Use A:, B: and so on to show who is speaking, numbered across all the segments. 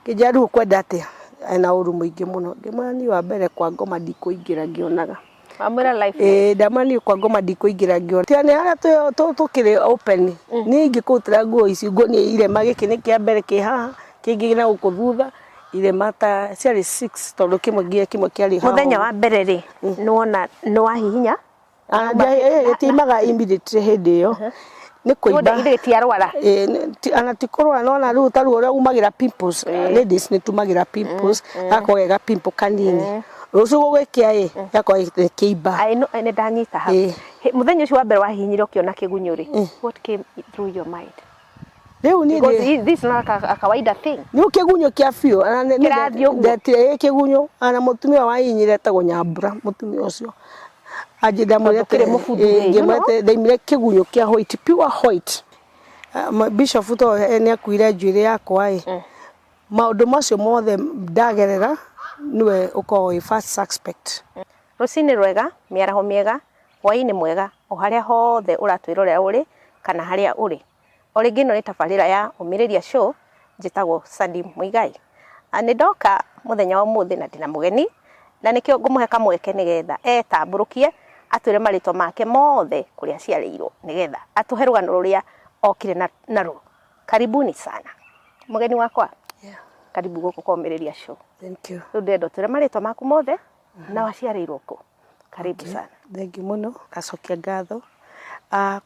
A: Kĩnjĩra rĩu ũkwenda atĩa? Ena ũru mũingĩ mũno. Ngĩmwĩra niĩ wa mbere kwa ngoma ndikũingĩra ngĩonaga.
B: Wamwĩra life.
A: Ĩĩ, ndamwĩra niĩ kwa ngoma ndikũingĩra ngĩona. Tiga nĩ harĩa tũkĩrĩ open. Niĩ ingĩkũrutĩra nguo ici nguonie irema, gĩkĩ nĩ kĩa mbere kĩ haha, kĩngĩ na gũkũ thutha, irema ta ciarĩ six tondũ kĩmwe nginya kĩmwe kĩarĩ haha.
B: Mũthenya wa mbere rĩ, nĩwona nĩwahihinya?
A: Ah, gĩtiumaga immediately hĩndĩ ĩyo. Nĩ kũimba.
B: Ithe gĩtiarwara.
A: Ĩĩ, ona ti kũrwara, nona rĩu ta rĩu ũrĩa umagĩra pimples, ladies nĩ tumagĩra pimples, gakorwo ge ga pimple kanini. Rũciũ gũgĩkĩa ĩ, gakorwo gĩ kĩimba.
B: Nĩ ndanyita hau. Mũthenya ũcio wa mbere wahihinyire ũkĩona kĩgunyũ rĩ, what came through your mind?
A: Rĩu niĩ
B: Because this is not a kawaida thing.
A: Nĩ kĩgunyũ kĩa biũ.
B: Kĩrathiĩ ũguo.
A: Ndetire ĩ kĩgunyũ, ona mũtumia wahihinyire etagwo Nyambura, mũtumia ũcio.
B: Tondũ kĩrĩ mũbuthu ĩ, you know?
A: Ndaimire kĩgunyũ kĩa white, pure white. Bishop to nĩ akuire njuĩrĩ yakwa ĩ. Maũndũ macio mothe ndagerera nĩwe ũkoragwo wĩ first suspect.
B: Rũcinĩ rwega, mĩaraho mĩega, hwaĩ-inĩ mwega, o harĩa hothe ũratwĩrorera ũrĩ kana harĩa ũrĩ. O rĩngĩ ĩno nĩ tabarĩra ya Ũmĩrĩria Show, njĩtagwo Sandy Muigai. Nĩ ndoka mũthenya wa ũmũthĩ na ndĩna mũgeni, na nĩkĩo ngũmũhe kamweke nĩgetha etambũrũkie, atwĩre marĩtwa make mothe kũrĩa aciarĩirwo, nĩgetha atũhe rũgano rũrĩa okire naruo. Karibuni sana. Mũgeni wakwa, karibu gũkũ kwa Ũmĩrĩria Show.
A: Thank you.
B: Rĩu ndĩrenda ũtwĩre marĩtwa maku mothe na waciarĩirwo kũ. Karibu sana.
A: Thank you mũno, ngacokia ngatho.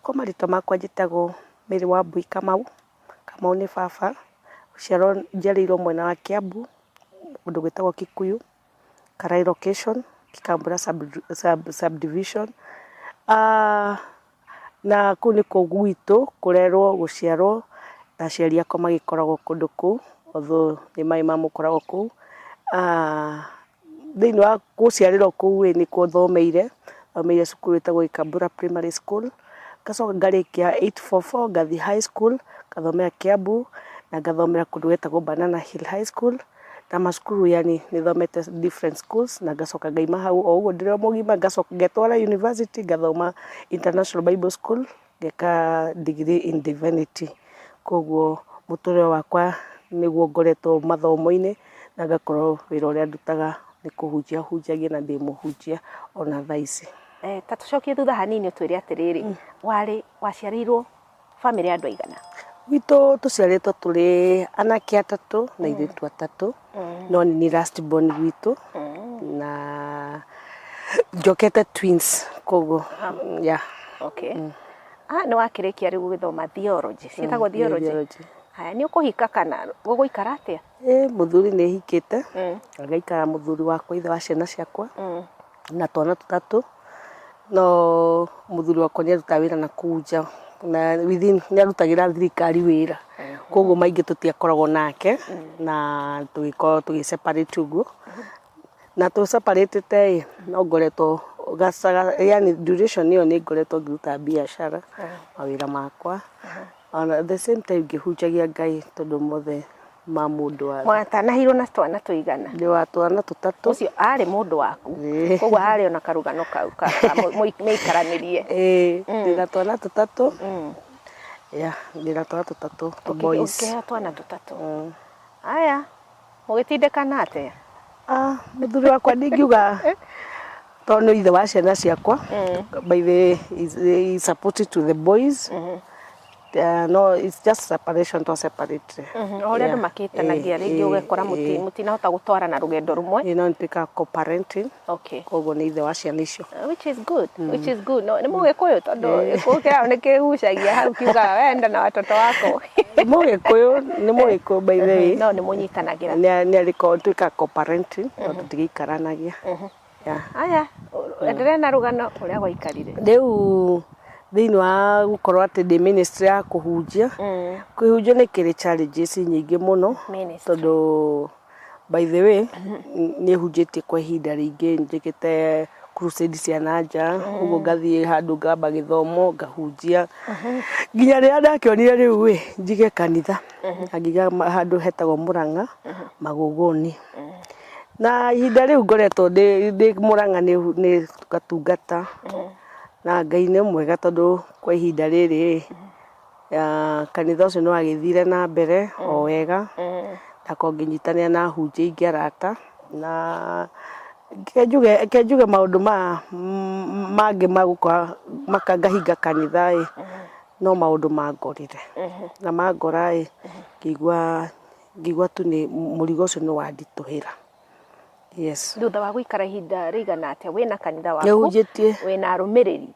A: Kwa marĩtwa makwa njĩtagwo Mary Wambui Kamau. Kamau nĩ baba. Gũciarwo njiarĩirwo mwena wa Kiambu, kũndũ gwĩtagwo Kikuyu, Karai location, Kikambura sub division. Na kũu nĩkuo gwitũ kũrerwo, gũciarwo, na aciari akwa magĩkoragwo kũndũ kũu, although nĩ my mum ũkoragwo kũu. Thĩinĩ wa gũciarĩrwo kũu ĩ, nĩkuo thomeire, thomeire cukuru ĩtagwo Gikambura Primary School, ngacoka ngarĩkia 844 ngathiĩ high school, ngathomera Kiambu, na ngathomera kũndũ gwĩtagwo Banana Hill High School, na macukuru yani nĩ thomete different schools, na ngacoka ngaima hau o ũguo ndĩrĩ o mũgima, ngacoka ngetwara university ngathoma International Bible School, ngeka degree in divinity. Koguo mũtũrĩre wakwa nĩguo ngoretwo mathomo-inĩ, na ngakorwo wĩra ũrĩa ndutaga nĩ kũhunjia hunjagia na ndĩ mũhunjia ona thaa ici.
B: Ta tũcokie thutha hanini ũtwĩre atĩrĩrĩ, warĩ waciarĩirwo bamĩrĩ ya andũ aigana?
A: Gwitũ tũciarĩtwo tũrĩ anake atatũ na airĩtu atatũ, no nĩ niĩ last born gwitũ, na njokete twins, koguo yeah.
B: Okay. Ah, nĩ wakĩrĩkia rĩu gũgĩthoma theology, ciĩtagwo theology?
A: Theology.
B: Haya, nĩ ũkũhika kana gũgũikara atĩa?
A: Ĩ mũthuri nĩ hikĩte, ngaikara mũthuri wakwa ithe wa ciana ciakwa, na twana tũtatũ, no mũthuri wakwa nĩ arutaga wĩra na kũu nja, na within nĩ arutagĩra thirikari wĩra, koguo maingĩ tũtiakoragwo nake, na tũgĩkorwo tũgĩ separate ũguo, na tũ separate ĩ, no ngoretwo gacaga, yani duration ĩyo nĩ ngoretwo ngĩruta biacara, mawĩra makwa, ona at the same time ngĩhunjagia Ngai tondũ mothe ma mũndũ wa
B: Mwatanahirwo na twana tũigana?
A: Ndĩ wa twana tũtatũ.
B: Ũcio arĩ mũndũ waku?
A: Ĩĩ.
B: Koguo harĩ ona karũgano kau ka mũikaranĩrie.
A: Ĩĩ, ndĩna twana tũtatũ. Yeah, ndĩna twana tũtatũ, tũ boys.
B: Ũkĩheo twana tũtatũ. Aya, mũgĩtindĩkana atĩa?
A: Ah, mũthuri wakwa ndingiuga tondũ nĩ ithe wa ciana ciakwa. By the way, he is supportive to the boys. No, it's just separation to separate.
B: O ũrĩa andũ makĩtanagia rĩngĩ ũgekora mũtinahota gũtwarana rũgendo rũmwe.
A: Ĩĩ, no nĩtwĩkaga co-parenting. Koguo nĩ ithe wa ciana icio.
B: Which is good, which is good. No, nĩ mũgĩkũyũ tondũ gĩkũyũ kĩao nĩ kĩgucagia hau kiugaga wenda na watoto wako.
A: Mũgĩkũyũ, nĩ mũgĩkũyũ by the way.
B: No nĩ mũnyitanagĩra.
A: Nĩ arĩ twĩkaga co-parenting, no tũtigĩikaranagia. Yeah.
B: Aya, endelea na rũgano ũrĩa gwaikarire.
A: Rĩu thĩinĩ wa gũkorwo atĩ ndĩ ministry ya kũhunjia, kũhunjia nĩ kĩrĩ challenges nyingĩ mũno,
B: Ministry.
A: tondũ by the way nĩ hunjĩtie kwa ihinda rĩingĩ, njĩkĩte crusade cia na nja, ũguo ngathiĩ handũ ngamba gĩthomo ngahunjia, nginya rĩrĩa ndakĩonire rĩu ĩ njige kanitha, na ngiga handũ hetagwo Mũrang'a Magũgũni. Na ihinda rĩu ngoretwo ndĩ Mũrang'a nĩ ngatungata, na Ngai nĩ mwega tondũ kwa ihinda rĩrĩ ĩ, kanitha ũcio nĩ wagĩthire na mbere o wega. Ndakorwo ngĩnyitanĩra na ahunjia aingĩ arata na reke njuge maũndũ maya mangĩ ma gũka ngahinga kanitha ĩ, no maũndũ mangorire. Na mangora ĩ, ngĩigua tu nĩ mũrigo ũcio nĩ wanditũhĩra. Yes.
B: Thutha wa gũikara ihinda rĩigana atĩa wĩna kanitha waku?
A: Nĩhunjĩtie.
B: Wĩna arũmĩrĩri?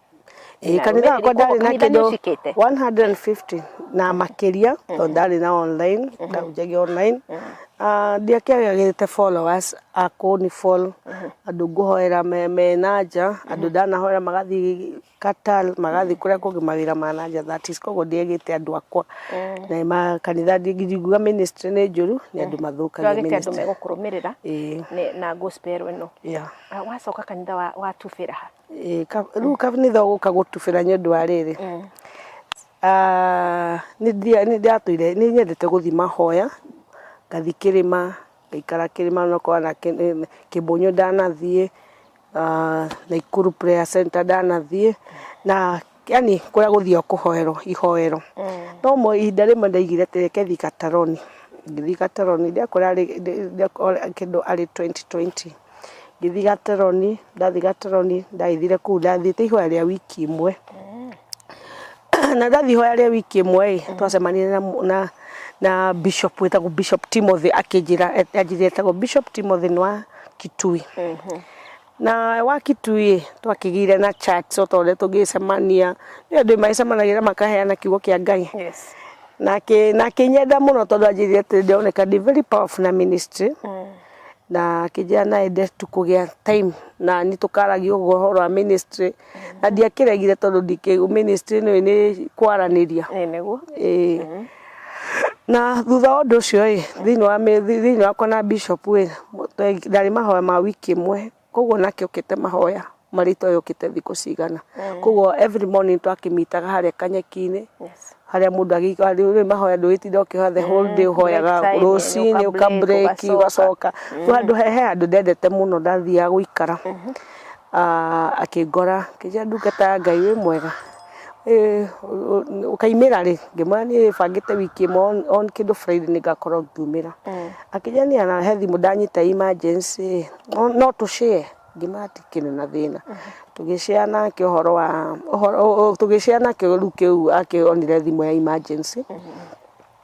A: Ĩĩ kanitha wakwa ndarĩ na kĩndũ 150 na makĩria tondũ ndarĩ na online, ndahunjagia online. Ndiakĩagĩte followers a kũni follow, andũ ngũhoera me na nja, andũ ndanahoera magathiĩ Qatar, magathiĩ kũrĩa kũngĩ mawĩra ma na nja that is koguo ndiagĩte andũ akwa. Na kanitha ndingiuga ministry nĩ njũru, nĩ andũ mathũkagia
B: Ndwagĩte andũ
A: ministry.
B: megũkũrũmĩrĩra na gospel ĩno.
A: Yeah.
B: Wacoka kanitha watubĩra ha?
A: Rĩu kanitha ũgũka gũtubĩra nĩ ũndũ wa rĩrĩ, nĩ ndatũire, nĩ nyendete gũthiĩ mahoya, ngathiĩ kĩrĩma, ngaikara kĩrĩma onokorwo na Kĩbũnyũ ndanathiĩ, Naikuru Prayer Center ndanathiĩ, na yaani kũrĩa gũthiagwo kũhoerwo ihoero. No ihinda rĩmwe ndaigire atĩ reke thiĩ Gataroni, ngĩthiĩ Gataroni, ndiakwĩra kĩndũ arĩ 2020. Ngĩthiĩ Gateroni, ndathiĩ Gateroni, ndagĩthire kũu ndathiĩte ihoya rĩa wiki ĩmwe. Na ndathiĩ ihoya rĩa wiki ĩmwe ĩ, twacemanirie na bishop wĩtagwo Bishop Timothy akĩnjĩra, anjĩrire etagwo Bishop Timothy nĩ wa Kitui. Na wa Kitui ĩ, twakĩgĩire na chat o ta ũrĩa tũngĩcemania, nĩ andũ magĩcemanagia na makaheana kiugo kĩa Ngai. Na akĩnyenda mũno tondũ anjĩrire atĩ ndĩroneka ndĩ very powerful na ministry. Na akĩnjĩra no ende tu kũgĩa time na niĩ tũkaragia ũguo ũhoro wa ministry na ndiakĩregire tondũ ministry nĩ nĩ kwaranĩria.
B: Ĩĩ nĩguo.
A: Ĩĩ. Na thutha wa ũndũ ũcio ĩ, thĩinĩ wakwa na bishop ĩ, ndarĩ mahoya ma wiki ĩmwe, koguo nake okĩte mahoya marĩa itoĩ okĩte thikũ cigana. Koguo every morning twakĩmitaga harĩa kanyeki-inĩ. Harĩa mũndũ agĩikara rĩu mahoya ndũgĩtinda ũkĩhoya the whole day ũhoyaga
B: Break time,
A: rũcinĩ
B: ũka
A: ũka break ũgacoka rĩu handũ he handũ ndendete mũno ndathiaga gũikara akĩngora akĩnjĩra ndungata ya Ngai wĩ mwega ũkaimĩra rĩ ngĩmwĩra niĩ bangĩte wiki ĩmwe on kĩndũ Friday nĩngakorwo ngiumĩra akĩnjĩra niĩ ona he thimũ ndanyita emergency no tũ share Ngĩmera hatikĩrĩ na thĩna. Tũgĩ share nake ũhoro wa, tũgĩ share nake rĩu kĩu akĩonire thimũ ya emergency.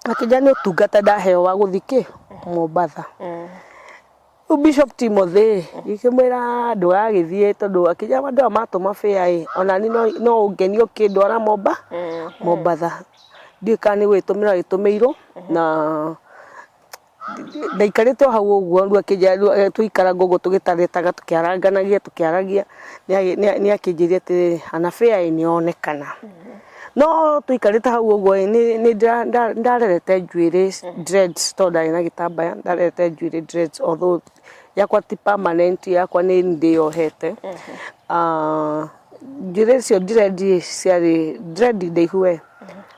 A: Akĩnjĩra nĩ ũtungata ndaheo wa gũthiĩ kĩ, Mombatha. Rĩu Bishop Timothy ĩ, ngĩkĩmwĩra ndũgagĩthiĩ tondũ akĩnjĩra andũ aya matũma fare ĩ, ona niĩ no ũngenie ũkĩndwara Mombatha. Ndiũĩ kana nĩ gũgĩtũmĩrwo agĩtũmĩirwo na Ndaikarĩte o hau ũguo rĩu akĩnjĩra twaikaraga ũguo tũgĩtarĩtaga tũkĩaranganagia tũkĩaragia, nĩ akĩnjĩrire atĩrĩrĩ ana fare ĩ nĩyonekana. No tũikarĩte hau ũguo ĩ, nĩ ndarerete njuĩrĩ dreads tondũ ndarĩ na gĩtambaya, ndarerete njuĩrĩ dreads although yakwa ti permanent yakwa nĩ ndĩyohete. Njuĩrĩ icio dread ciarĩ dread ndaihu we.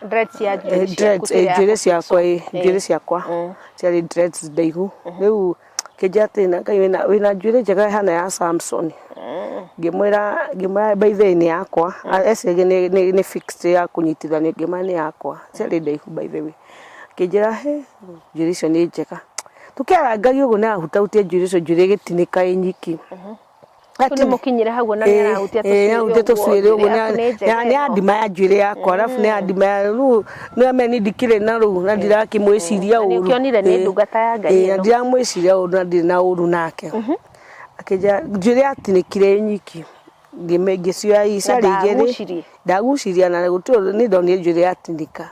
B: Dreads cia njuĩrĩ ciaku
A: Dreads,
B: tiga ya
A: njuĩrĩ
B: gũfix
A: ciakwa
B: wo.
A: ĩ, njuĩrĩ ciakwa ciarĩ dreads ndaihu. Rĩu akĩnjĩra atĩrĩ na Ngai wĩna njuĩrĩ njega ĩhana ya Samson. Ngĩmwĩra ngĩmwĩra by the way nĩ yakwa, eciragia nĩ fixed ya kũnyitithanio, ngĩmwĩra nĩ yakwa, ciarĩ ndaihu by the way. Akĩnjĩra hĩ njuĩrĩ icio nĩ njega. Tũkĩarangagia ũguo nĩ arahutahutia njuĩrĩ icio njuĩrĩ ĩgĩtinĩka ĩ nyiki.
B: Rĩu nĩ mũkinyire hau ona nĩ arahutia
A: tũcuĩrĩ
B: tũcuĩrĩ
A: ũguo nĩ andima ya njuĩrĩ yakwa arabu nĩ andima ya rĩu nĩ ame ni ndikĩrĩ na rĩu na ndirakĩmwĩciria
B: ũru. Na nĩũkĩonire nĩ ndungata ya Ngai
A: ĩno. Ndiramwĩciria ũru na ndirĩ na ũru nake. Akĩnjĩra njuĩrĩ yatinĩkire ĩ nyiki ngĩcioya ciarĩ igĩrĩ. Ndagucirie na gũtirĩ ũndũ niĩ ndonire njuĩrĩ yatinĩka.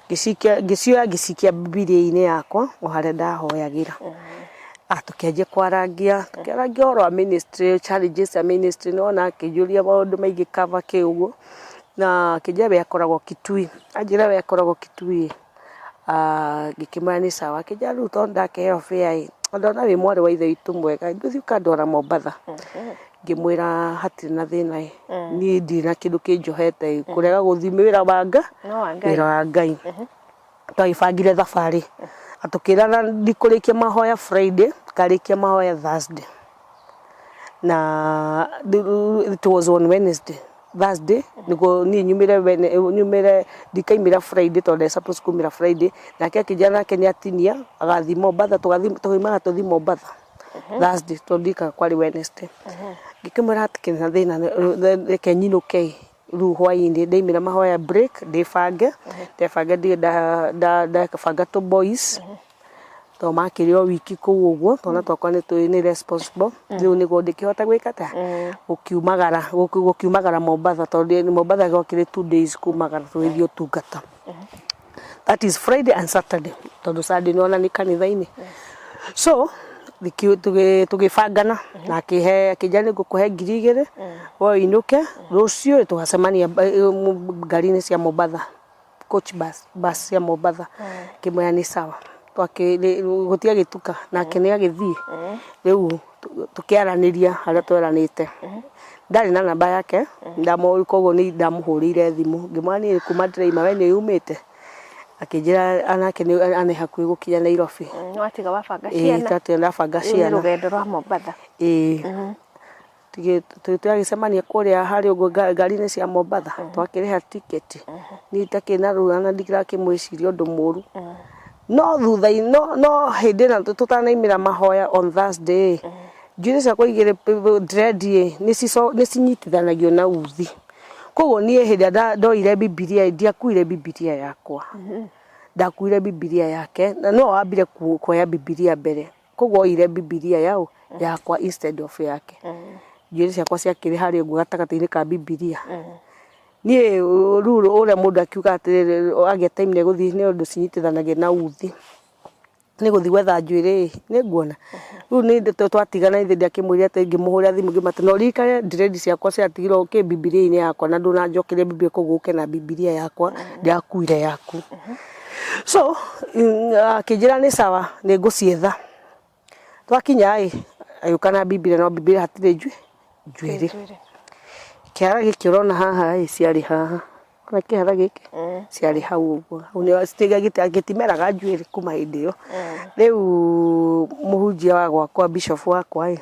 A: Ngĩcikia ngĩcioya ngĩcikia Bibilia-inĩ yakwa o harĩa ndahoyagĩra. Ah tũkĩanjia kwarangia, tũkĩarangia ũhoro wa ministry, challenges cia ministry, nĩ wona akĩnjũria maũndũ maingĩ cover kĩ ũguo, na akĩnjĩra we akoragwo Kitui, anjĩra we akoragwo Kitui Ngĩkĩmwĩra nĩ sawa, akĩnjĩra rĩu tondũ ndakĩheo fare ĩ, ndona wĩ mwarĩ wa ithe witũ mwega ndũthiĩ ũkandwara Mombatha. Ngĩmwĩra hatirĩ na thĩna ĩ, niĩ ndirĩ na kĩndũ kĩnjohete ĩ, kũrega gũthiĩ wĩra wa wĩra wa Ngai. Twagĩbangire thabarĩ na tũkĩrana ndikũrĩkia mahoya Friday, ngarĩkia mahoya Thursday. Na it was on Wednesday. Thursday nĩguo niĩ nyumĩre nyumĩre ndikaimĩra Friday tondũ ndarĩ supposed kumĩra Friday. Nake akĩnjĩra nake nĩ atinia agathiĩ Mombatha, tũgathiĩ tũkaumaga tũthiĩ Mombatha Thursday tondũ ndirikanaga kwarĩ Wednesday. Ngĩkĩmwĩra hatikĩrĩ na thĩna reke nyinũke ĩ, rĩu hwainĩ ndaimĩra mahoya break ndĩbange, ndebange ndige ndabanga tũ boys tondũ makĩrĩ o wiki kũu ũguo, twana twakwa nĩ tũĩ nĩ responsible, rĩu nĩguo ndĩkĩhota gwĩka atĩa, gũkiumagara gũkiumagara Mombatha tondũ Mombatha gwakĩrĩ 2 days kumagara tũgĩthiĩ ũtungata. That is Friday and Saturday tondũ Sunday nĩwona nĩ kanitha-inĩ. So tũgĩbangana na akĩhe akĩnjĩra nĩ ngũkũhe 2000 we ũinũke rũciũ tũgacemania ngari-inĩ cia Mombatha, coach bus, bus cia Mombatha. Ngĩmwĩra nĩ sawa. Gũtiagĩtuka nake nĩ agĩthiĩ. Rĩu tũkĩaranĩria harĩa tweranĩte. Ndarĩ na namba yake koguo nĩ ndamũhũrĩire thimũ ngĩmwĩra niĩ kuma ndĩrauma we nĩ yumĩte? Akĩnjĩra onake nĩ hakuhĩ gũkinya Nairobi.
B: Nĩ watiga wabanga ciana.
A: Ĩĩ ndabanga
B: Rĩu nĩ
A: ciana.
B: rũgendo rwa Mombatha.
A: Ĩĩ. Twagĩcemania kũrĩa harĩa ũguo ngari-inĩ cia Mombatha, twakĩrĩha tiketi. Niĩ itakĩrĩ na rũtha na ndirakĩmwĩciria ũndũ mũru. No thutha-inĩ, no hĩndĩ ĩno tũtanaumĩra mahoya on Thursday ĩ, njuĩrĩ ciakwa igĩrĩ dread ĩ, nĩ cinyitithanagio na uthi. Koguo niĩ hĩndĩ ĩrĩa ndoire Bibilia ĩ, ndiakuire Bibilia yakwa. Ndakuire Bibilia yake, na nĩwe wambire kuoya Bibilia mbere. Koguo oire Bibilia yaũ? Yakwa instead of yake. Njuĩrĩ ciakwa ciakĩrĩ harĩa ũguo gatagatĩ-inĩ ka Bibilia. Niĩ rĩu ũrĩa mũndũ akiuga atĩrĩrĩ, agĩa time nĩ egũthiĩ nĩ ũndũ cinyitithanagia na uthi. Nĩ gũthiĩ gwetha njuĩrĩ ĩ, nĩ nguona. Rĩu nĩ twatigana ithe ndakĩmwĩrire atĩ ngĩmũhũrĩra thimũ ngĩmwĩra atĩ no ũririkane dread ciakwa ciatigirwo kĩ Bibilia-inĩ yakwa na ndũnanjokeria Bibilia koguo ũke na Bibilia yakwa ndĩrakuire yaku. So akĩnjĩra nĩ sawa nĩ ngũcietha. Twakinya ĩ, agĩũka na Bibilia no Bibilia hatirĩ njuĩrĩ. Kĩara gĩkĩ ũrona haha ĩ, ciarĩ haha. Wona kĩara gĩkĩ? Ciarĩ hau ũguo. Hau gĩtimeraga njuĩrĩ kuma hĩndĩ ĩyo. Rĩu mũhunjia wa gwakwa, bishop wakwa ĩ,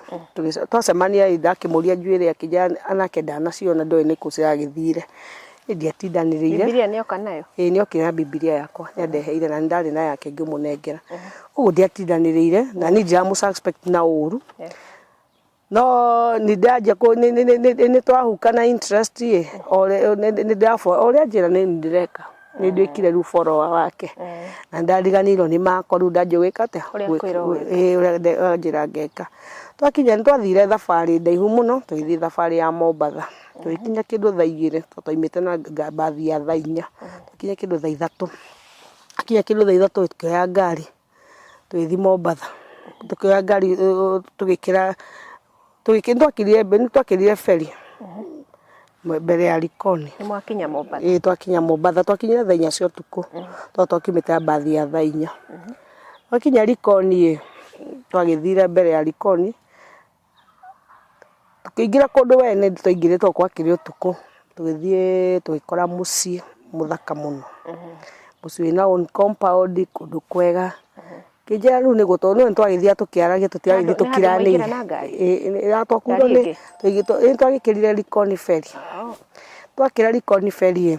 A: twacemania ĩ, ndakĩmũria njuĩrĩ akĩnjĩra onake ndanaciona ndoĩ nĩkũ ciragĩthire. Niĩ ndiatindanĩrĩire.
B: Bibilia nĩoka nayo?
A: Ĩĩ nĩokire na Bibilia yakwa, nĩandeheire na nĩ ndarĩ na yake ngĩmũnengera. Ũguo ndiatindanĩrĩire na niĩ ndiramũ suspect na ũru. No nĩ ndanjia nĩ twahukana interest ĩ, ũrĩa anjĩra nĩ ndĩreka. Nĩ nduĩkire rĩu follower wake. Na nĩ ndariganĩirwo nĩ makwa rĩu ndanjia gwĩka atĩa?
B: Ũrĩa akwĩra ũgeka.
A: Ĩĩ ũrĩa anjĩra ngeka. Twakinya nĩ twathire thabarĩ ndaihu mũno, tũgĩthiĩ thabarĩ ya Mombatha. Tũgĩkinya kĩndũ thaa 2 tondũ twaumĩte na mbathi ya thaa 4. Tũgĩkinya kĩndũ thaa 3. Twakinya kĩndũ thaa 3 tũkĩoya ngari tũgĩthiĩ Mombatha. Tũkĩoya ngari tũgĩkĩra, nĩ twakĩrire ferry mbere ya Likoni.
B: Nĩ mwakinya Mombatha?
A: Ĩĩ twakinya Mombatha, twakinyire thaa 4 cia ũtukũ tondũ twakiumĩte na mbathi ya thaa 4. Twakinya Likoni ĩ, twagĩthire mbere ya Likoni, tũkĩingĩra kũndũ we nĩ twaingĩrire tondũ gwakĩrĩ ũtukũ, tũgĩthiĩ tũgĩkora mũciĩ mũthaka mũno. Mũciĩ wĩna own compound, kũndũ kwega. Ngĩnjĩra rĩu nĩguo tondũ nĩ twagĩthiaga tũkĩaragia tũtiragĩthiĩ
B: Nĩ handũ mwaingĩra
A: tũkiranĩire.
B: na ngari?
A: Ĩĩ twakuirwo
B: Ngari
A: nĩ
B: ĩngĩ?
A: ĩĩ twagĩkĩrire Likoni ferry. Twakĩra Likoni ferry ĩ,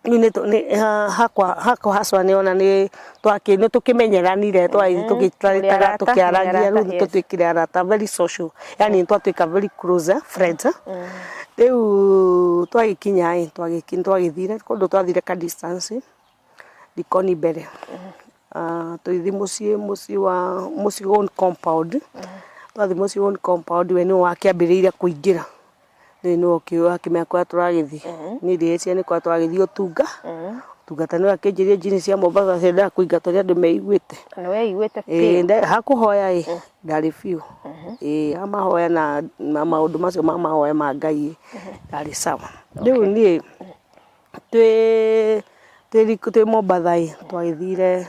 A: rĩu nĩ hakwa hakwa haswa nĩ ona nĩ tũkĩmenyeranire twagĩthiĩ
B: Mũrĩ arata,
A: tũkĩaragia
B: mũrĩ
A: rĩu
B: arata, yes.
A: tũtuĩkire arata very social, yani nĩ twatuĩka very close friends. Rĩu twagĩkinya ĩ, twagĩthire kũndũ twathire ka distance Likoni mbere. Tũgĩthiĩ mũciĩ mũciĩ wa mũciĩ own compound, twathiĩ mũciĩ own compound we nĩwe wakĩambĩrĩirie kũingĩra. Rĩu nĩwe wakĩmenya kũrĩa tũragĩthiĩ. Niĩ ndĩreciria nĩ kũrĩa tũragĩthiĩ ũtunga, ũtungata nĩwe akĩnjĩrire njini cia Mombatha ciendaga kũingatwo nĩ andũ meiguĩte.
B: Na weiguĩte biũ?
A: Ĩĩ hakũhoya ĩ, ndarĩ biũ. Ĩĩ ha mahoya na maũndũ macio ma mahoya ma Ngai ĩ, ndarĩ sawa. Rĩu niĩ twĩ Mombatha ĩ, twagĩthire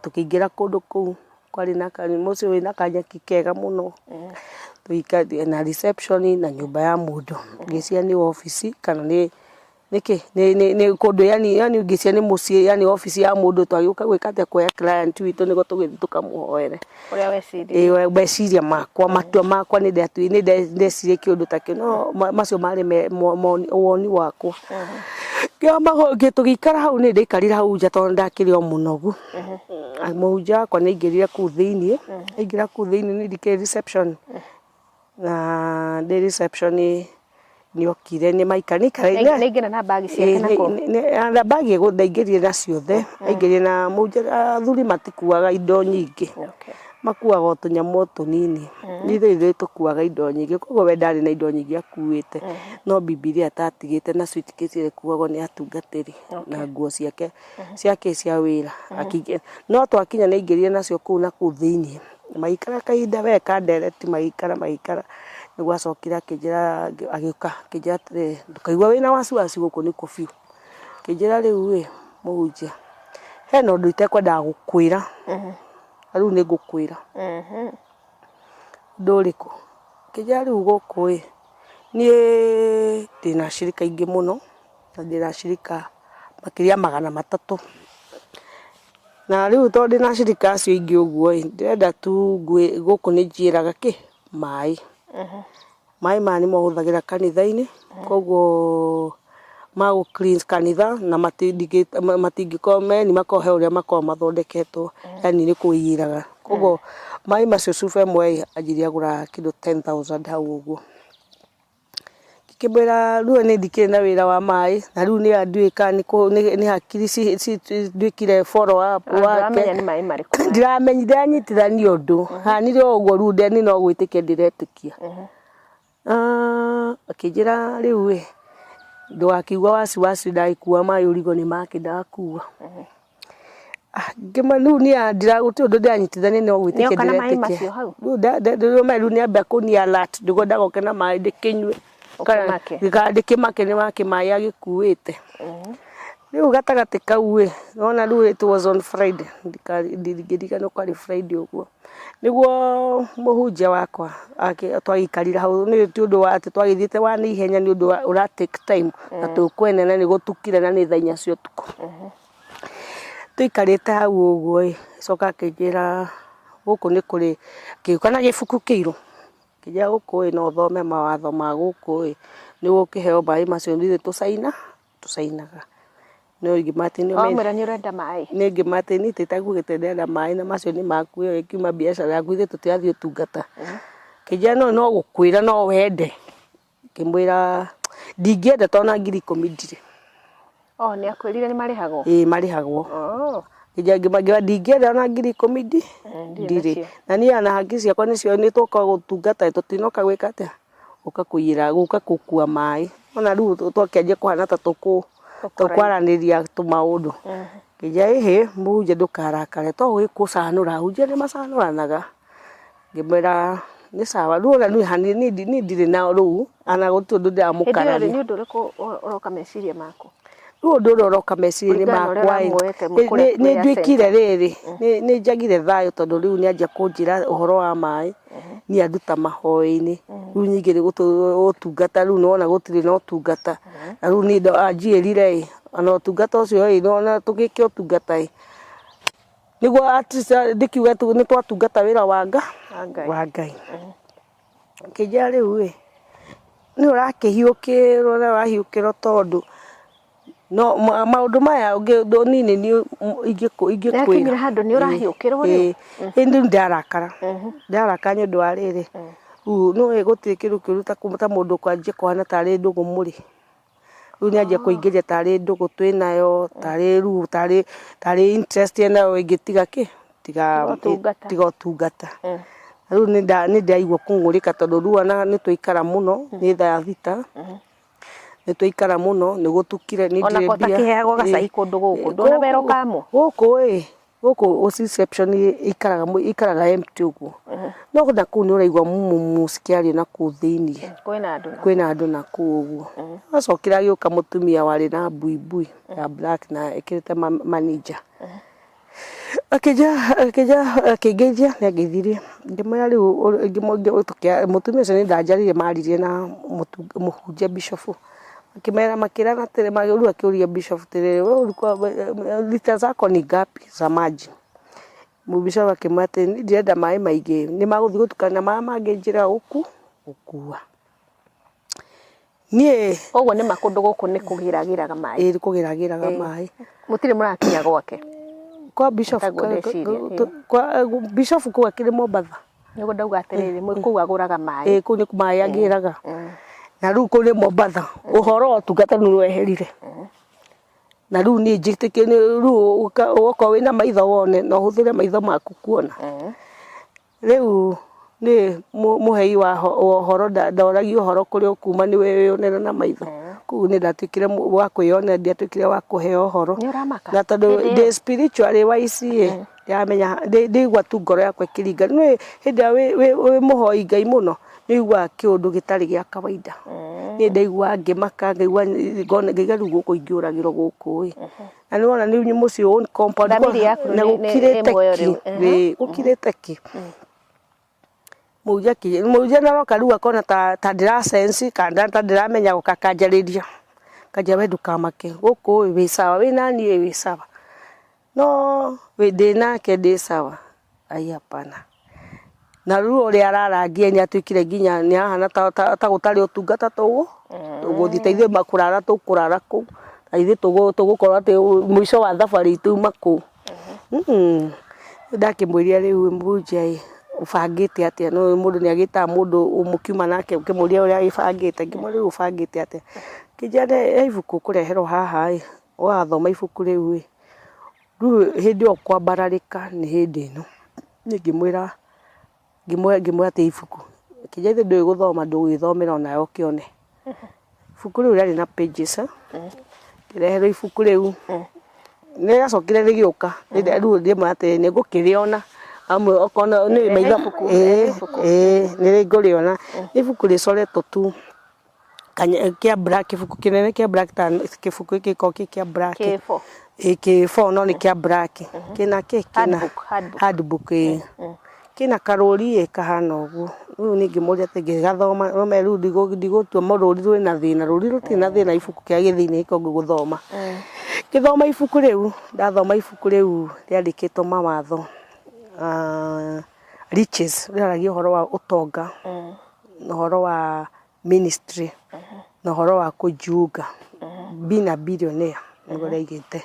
A: tũkĩingĩra kũndũ kũu kwarĩ na mũciĩ wĩna kanyeki kega mũno, na reception na nyũmba ya mũndũ. Ngĩciria nĩ wabici kana nĩ Nĩkĩ nĩ kũndũ yani yani ngĩcia nĩ mũciĩ yani obici ya mũndũ twagĩũka gwĩka atĩa kuoya client witũ nĩguo tũgĩthiĩ tũkamũhoere.
B: Ũrĩa weciririe.
A: Ĩĩ meciria makwa matua makwa nĩ ndecirie kĩũndũ ta kĩu no macio marĩ woni wakwa. Tũgĩikara hau nĩ ndaikarire hau nja tondũ ndakĩrĩ o mũnogu. Mũhunjia wakwa nĩ aingĩrire kũu thĩiniĩ, aingĩra kũu thĩiniĩ niĩ ndikĩrĩ reception na ndĩ reception nĩ okire nĩ maikara
B: Nĩ aingĩra na bag ciake na kũ?
A: Na bag ndaingĩrire na ciothe, aingĩrire na athuri matikuaga indo nyingĩ, makuaga o tũnyamũ o tũnini, ithuĩ ithuĩ tũkuaga indo nyingĩ, koguo we ndarĩ na indo nyingĩ akuĩte, no Bibilia atatigĩte na suitcase ĩrĩa ĩkuagwo nĩ atungatĩri na nguo ciake ciake cia wĩra, no twakinya nĩ aingĩrire nacio kũu na kũu thĩiniĩ. Magĩikara kahinda we kandereti magĩikara magĩikara, nĩguo acokire akĩnjĩra agĩũka akĩnjĩra atĩrĩrĩ, ndũkaigue wĩna wasiwasi gũkũ nĩkuo biũ. Akĩnjĩra rĩu ĩ mũhunjia, hena ũndũ itekwendaga gũkwĩra, na rĩu nĩ ngũkwĩra. Ũndũ ũrĩkũ? Akĩnjĩra rĩu gũkũ ĩ, niĩ ndĩna ashirika aingĩ mũno, na ndĩna ashirika makĩria ya 300. Na rĩu tondũ ndĩna ashirika acio aingĩ ũguo ĩ, ndĩrenda tu gũkũ nĩ njiyĩraga kĩ? Maĩ. Maĩ maya nĩmo hũthagĩra kanitha-inĩ, koguo ma gũ cleanse kanitha na matingĩkorwo meni makoragwo he ũrĩa makoragwo mathondeketwo, yaani nĩ kũiyĩraga. Koguo maĩ macio cuba ĩmwe ĩ, anjĩrire agũraga kĩndũ 10,000 hau ũguo. Ngĩkĩmwĩra rĩu niĩ ndikĩrĩ na wĩra wa maĩ, na rĩu niĩ ndiũĩ kana nĩ hakiri nduĩkire follow up wake.
B: Ndũramenya nĩ maĩ marĩkũ.
A: Ndiramenya, ndiranyitithania ũndũ. Hanire o ũguo rĩu niĩ no gwĩtĩkia ndĩretĩkia. Akĩnjĩra rĩu ĩ, ndũgakĩigue wasiwasi ndagĩkua maĩ ũrigwo nĩ makĩ ndakua. Ngĩmwĩra rĩu niĩ gũtirĩ ũndũ ndĩranyitithania no gwĩtĩkia
B: Nĩoka na maĩ
A: ndĩretĩkia.
B: macio hau?
A: Rĩu maĩ rĩu nĩambia kũni alert nĩguo ndagoke na maĩ ndĩkĩnyue.
B: Ũkĩmake.
A: Kana ndĩkĩmake nĩ wakĩ maĩ agĩkuĩte. Rĩu gatagatĩ kau ĩ, nĩwona rĩu it was on Friday, ndingĩriganĩrwo kwarĩ Friday ũguo. Nĩguo mũhunjia wakwa twagĩikarire hau, nĩ ti ũndũ wa atĩ twagĩthiĩte wa na ihenya nĩ ũndũ ũra take time na tũkwene na nĩ gũtukire na nĩ thaa inya cia ũtukũ. Tũikarĩte hau ũguo ĩ, acoka akĩnjĩra gũkũ nĩ kũrĩ, akĩũka na gĩbuku kĩirũ, akĩnjĩra gũkũ ĩ no ũthome mawatho ma gũkũ ĩ, nĩ ũgũkĩheo maĩ macio ithuĩ tũcainaga. No
B: Wamwĩra nĩ ũrenda maĩ?
A: Niĩ ngĩmwĩra atĩ niĩ ti ta ndĩrenda maĩ na macio nĩ maku ĩyo ĩkiuma biacara yaku ithuĩ tũtirathiĩ ũtungata. Akĩnjĩra no no gũkwĩra no wende. Ngĩmwĩra ndingĩenda tondũ ona 10,000 ndirĩ.
B: Oh, nĩ akwĩrire nĩ marĩhagwo?
A: Ĩĩ marĩhagwo.
B: Oh.
A: Ngĩmwĩra ndingĩenda ona 10,000 ndirĩ. Na niĩ ona hakiri ciakwa nĩcio nĩ twoka gũtungata tũtinoka gwĩka atĩa? Gũka kũiyĩra gũka gũkua maĩ. Ona rĩu twakĩanjia kũhana ta tũkwaranĩria tũmaũndũ. Ngĩnjĩra ĩhĩ mũhunjia ndũkarakare to gũgĩkũcanũra ahunjia nĩ macanũranaga. Ngĩmwĩra nĩ sawa rĩu ona niĩ niĩ ndirĩ na rũu ona gũtirĩ ũndũ ndĩramũkararia.
B: Hĩndĩ ĩyo rĩ nĩ ũndũ ũrĩkũ ũroka meciria maku?
A: Rĩu ũndũ ũrĩa ũroka meciria-inĩ makwa ĩ, nĩ nduĩkire rĩrĩ, nĩ njagire thayũ tondũ rĩu nĩ anjia kũnjĩra ũhoro wa maĩ, niĩ anduta mahoya-inĩ, rĩu ningĩ ũtungata rĩu nĩ wona gũtirĩ na ũtungata, na rĩu niĩ anjĩrire ĩ, ona ũtungata ũcio ĩ, nĩwona tũgĩke ũtungata ĩ, nĩguo at least ndĩkiuge nĩ twatungata wĩra wa wa Ngai. Akĩnjĩra rĩu ĩ, nĩ ũrakĩhiũkĩrwo na ũrahiũkĩrwo tondũ no maũndũ maya niĩ nĩ niĩ ingĩkwĩra.
B: Nĩakinyire handũ nĩ ũrahiũkĩrwo rĩu?
A: Ĩĩ rĩu ndarakara, ndarakara nĩ ũndũ wa rĩrĩ, rĩu nĩũĩ gũtirĩ kĩndũ kĩũru ta mũndũ kwanjia kũhana tarĩ ndũgũ mũrĩ. Rĩu nĩ anjia kũingĩria tarĩ ndũgũ twĩnayo, tarĩ rĩu tarĩ tarĩ interest enayo ĩngĩtiga kĩ, tiga tiga ũtungata. Rĩu nĩ ndĩraigua kũng'ũrĩka tondũ rĩu ona nĩ twaikara mũno, nĩ thaa thita, nĩ twaikara mũno, nĩ gũtukire, niĩ ndirĩ
B: mbia. Ona ko ũtakĩheagwo gacai kũndũ gũkũ, ndũnaberwo kamũ?
A: Gũkũ ĩ, Gũkũ reception ikaraga ikaraga empty ũguo. No na kũu nĩ ũraigua mumumu cikĩario na kũu thĩiniĩ.
B: Kwĩna andũ.
A: Kwĩna andũ na kũu ũguo. Acokire agĩũka mũtumia warĩ na buibui ya black na ĩkĩrĩte manager. Akĩnjĩra akĩnjĩra akĩngeithia nĩ angeithirie. Ngĩmwĩra rĩu mũtumia ũcio nĩ ndanjarĩirie maririe na mũhunjia bishop. Makĩmera makĩrana atĩrĩ, rĩu akĩũria bishop atĩrĩrĩ, wewe ulikuwa lita zako ni ngapi za maji? Mũbishop akĩmwĩra atĩrĩ, niĩ ndirenda maĩ maingĩ, nĩ magũthiĩ gũtukana na marĩa mangĩ njĩra gũkua. Niĩ
B: Ũguo nĩ ma kũndũ gũkũ nĩ kũgĩragĩraga maĩ.
A: Ĩĩ kũgĩragĩraga maĩ.
B: Mũtirĩ mũrakinya gwake?
A: Kwa bishop
B: Taguo ndeciria,
A: kwa bishop kũu akĩrĩ Mombatha.
B: Nĩguo ndauga atĩrĩrĩ, mwĩ kũu agũraga maĩ.
A: Ĩĩ kũu nĩ maĩ agĩraga. Na rĩu kũu nĩ Mombatha. Ũhoro wa ũtungata nĩ weherire. Na rĩu niĩ njĩtĩkĩtie rĩu okorwo wĩna maitho wone na ũhũthĩre maitho maku kuona. Rĩu nĩ mũhei wa ũhoro ndoragia ũhoro kũrĩa ũkuma nĩwe wĩyonere na maitho. Koguo niĩ ndatuĩkire wa kwĩyonera ndiatuĩkire wa kũheo ũhoro.
B: Nĩ ũramaka?
A: Na tondũ ndĩ spiritually wise ĩ, ndĩramenya ndĩigua tu ngoro yakwa ĩkĩringa. Nĩũĩ hĩndĩ ĩrĩa wĩ mũhoi Ngai mũno, nĩ ũiguaga kĩũndũ gĩtarĩ gĩa kawaida. Niĩ ndaiguaga ngĩmaka ngaigua ngaigua rĩu gũkũ ingĩũragĩrwo gũkũ ĩ. Na nĩ wona nĩ mũciĩ own compound
B: Thamiri yaku
A: na
B: nĩ
A: gũkirĩte
B: muoyo
A: ki,
B: rĩu.
A: ĩĩ gũkirĩte ki. Mũhunjia nĩ aroka rĩu akona ta ndĩra sense kana ta ndĩramenya gũka akanjarĩria. Akanjĩra we ndũkamake gũkũ ĩ wĩ sawa wĩ naniĩ ĩ wĩ sawa. No ndĩ nake ndĩ sawa, ai hapana. Na rĩu ũrĩa ararangia nĩ atuĩkire nginya nĩ arahana ta gũtarĩ ũtungata tũgũthiĩ ta ithuĩ kũrara tũkũrara kũu, ta ithuĩ tũgũkorwo atĩ mũico wa thabarĩ tuma kũu. Ndakĩmwĩrire rĩu mũhunjia ĩ, ũbangĩte atĩa? Nĩ ũĩ mũndũ nĩ agĩtaga mũndũ mũkiuma nake ũkĩmũria ũrĩa agĩbangĩte, ngĩmũria rĩu ũbangĩte atĩa? Akĩnjĩra he ibuku ũkũreherwo haha ĩ, wathoma ibuku rĩu ĩ, rĩu hĩndĩ ĩyo kwambararĩka nĩ hĩndĩ ĩno. Niĩ ngĩmwĩra ngĩmwĩra atĩ ibuku, akĩnjĩra githĩ ndũĩ gũthoma ndũgwĩthomera onawe ũkĩone. Ibuku rĩu rĩarĩ na pages, ngĩreherwo ibuku rĩu, nĩ rĩacokire rĩgĩũka, rĩu ngĩmwĩra atĩrĩrĩ nĩ ngũkĩrĩona amu okorwo nĩ maitho, ĩĩ ĩĩ nĩ ngũrĩona. Nĩ ibuku rĩcoretwo tu kĩa black, kĩbuku kĩnene kĩa black ta kĩbuku gĩkĩ gĩkoragwo kĩ kĩa black.
B: K4.
A: Ĩĩ K4 no nĩ kĩa black. Kĩna kĩ? Kĩna
B: Handbook.
A: Handbook ĩĩ. Kĩna karũri ĩ kahana ũguo. Rĩu niĩ ngĩmũria atĩ ngĩgathoma no rĩu ndigũtua rũri rwĩna thĩna, rũri rũtirĩ na thĩna ibuku kĩrĩa gĩ thĩiniĩ gĩkoragwo ngĩgũthoma. Ngĩthoma ibuku rĩu, ndathoma ibuku rĩu rĩandĩkĩtwo mawatho riches, rĩaragia ũhoro wa ũtonga, na ũhoro wa ministry, na ũhoro wa kũjiunga, being a billionaire nĩguo rĩaugĩte.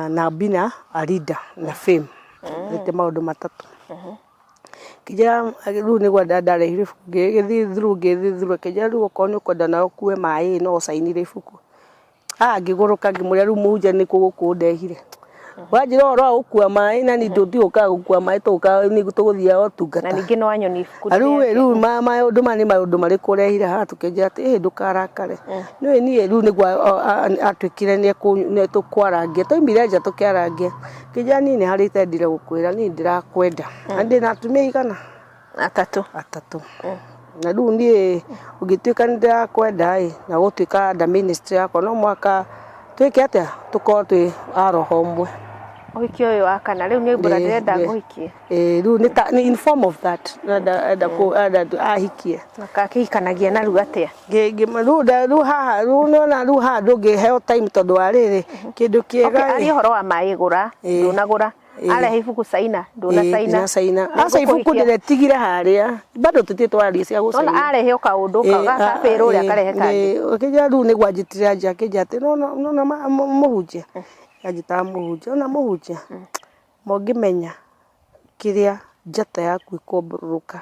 A: Na being a leader na fame, rĩte maũndũ matatũ. Akĩnjĩra rĩu nĩguo ndarehire ibuku ngĩgĩthiĩ through ngĩthiĩ through akĩnjĩra rĩu okorwo nĩ ũkwenda nawe ũkue maĩ no ũcainire ibuku. Ngĩgũrũka ngĩmũria rĩu mũhunjia nĩkũ gũkũ ũndehire. Wanjĩra ũhoro wa gũkua maĩ na niĩ tũtigũkaga gũkua maĩ tũgũkaga tũgũthiaga ũtungata.
B: Na ningĩ nĩ wanyoni ibuku
A: Na rĩu rĩu maũndũ maya nĩ maũndũ marĩkũ ũrehire haha tũkĩnjĩra atĩ ĩ ndũkarakare. Nĩũĩ niĩ rĩu nĩguo atuĩkire nĩ tũkwarangia twaumire nja tũkĩarangia. Akĩnjĩra niĩ nĩ harĩ itendire gũkwĩra niĩ ndĩrakwenda. Na ndĩna atumia aigana?
B: Atatũ.
A: Atatũ. Na rĩu niĩ ũngĩtuĩka nĩ ndĩrakwenda ĩ na ũgũtuĩka under ministry yakwa no mũhaka twĩke atĩa? Tũkorwo twĩ a roho ũmwe.
B: Ũhiki ũyũ wa kana rĩu nĩ mbura ndĩrenda ngũhikie.
A: Ĩĩ rĩu nĩ ta in form of that enda ahikie.
B: Akĩhikanagia narua atĩa?
A: Rĩu haha rĩu nĩwona rĩu haha ndũngĩheo time tondũ wa rĩrĩ kĩndũ kĩega
B: ĩ. Aria ũhoro wa maĩ gũra, ndũnagũra. Arehe ibuku caina, ndũnacaina.
A: Ndinacaina. Aca ibuku ndĩretigire harĩa bado tũtirĩ twaria cia gũcaina.
B: Nona arehe o kaũndũ gakabĩrwo ũrĩa akarehe kangĩ.
A: Akĩnjĩra rĩu nĩguo anjĩtire nja akĩnjĩra atĩ nĩwona mũhunjia, anjĩtaga mũhunjia, nĩwona mũhunjia, mũngĩmenya kĩrĩa njata yaku ĩkũmbũrũrũka.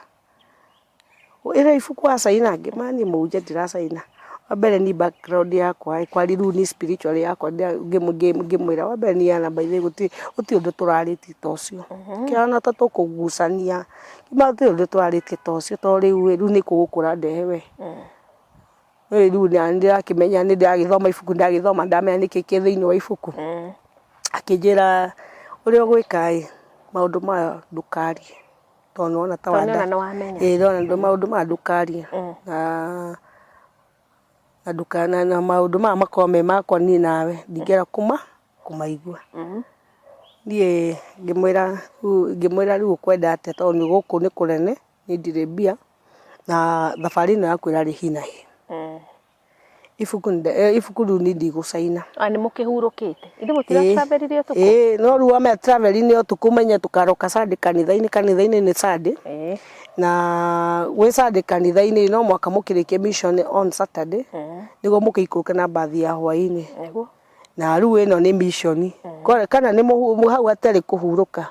A: Ĩrĩa ibuku wacaina ngĩmwĩra niĩ mũhunjia ndiracaina. Wa mbere niĩ background yakwa ĩ kwari rĩu niĩ spiritually yakwa ngĩmwĩra wa mbere niĩ ana by the way gũtirĩ ũndũ tũrarĩtie ta ũcio. Kĩhana ta tũkũgucania, ngĩmwĩra gũtirĩ ũndũ tũrarĩtie ta ũcio tondũ rĩu ĩ rĩu nĩkũ gũkũ ũrandehe we. Rĩu nĩ ndĩrakĩmenya nĩ ndĩragĩthoma ibuku ndagĩthoma ndamenya nĩkĩ kĩ thĩiniĩ wa ibuku. Akĩnjĩra ũrĩa ũgwĩka ĩ maũndũ maya ndũkarie tondũ nĩwona ta
B: Ĩĩ
A: nĩwona maũndũ maya ndũkarie na na maũndũ maya makorwo me makwa niĩ nawe ndingĩenda kũmaigua. Niĩ ngĩmwĩra rĩu ũkwenda atĩa tondũ gũkũ nĩ kũnene niĩ ndirĩ mbia na thabarĩ ĩno yaku ĩrarĩ hi na hi. Ibuku ibuku rĩu niĩ ndigũcaina.
B: Ah, nĩ mũkĩhurũkĩte. Ithe mũtiratravelire ũtukũ?
A: Ĩĩ, no rĩu wamenya travel nĩ ũtukũ menye tũkaroka Sunday kanitha-inĩ, kanitha-inĩ nĩ Sunday. Na gwĩ Sunday kanitha-inĩ no mũhaka mũkĩrĩkie mission on Saturday nĩguo mũkĩikũrũke na mbathi ya hwaĩ-inĩ.
B: Nĩguo.
A: Na rĩu ĩno nĩ mission. Kana nĩ hau hatarĩ kũhurũka.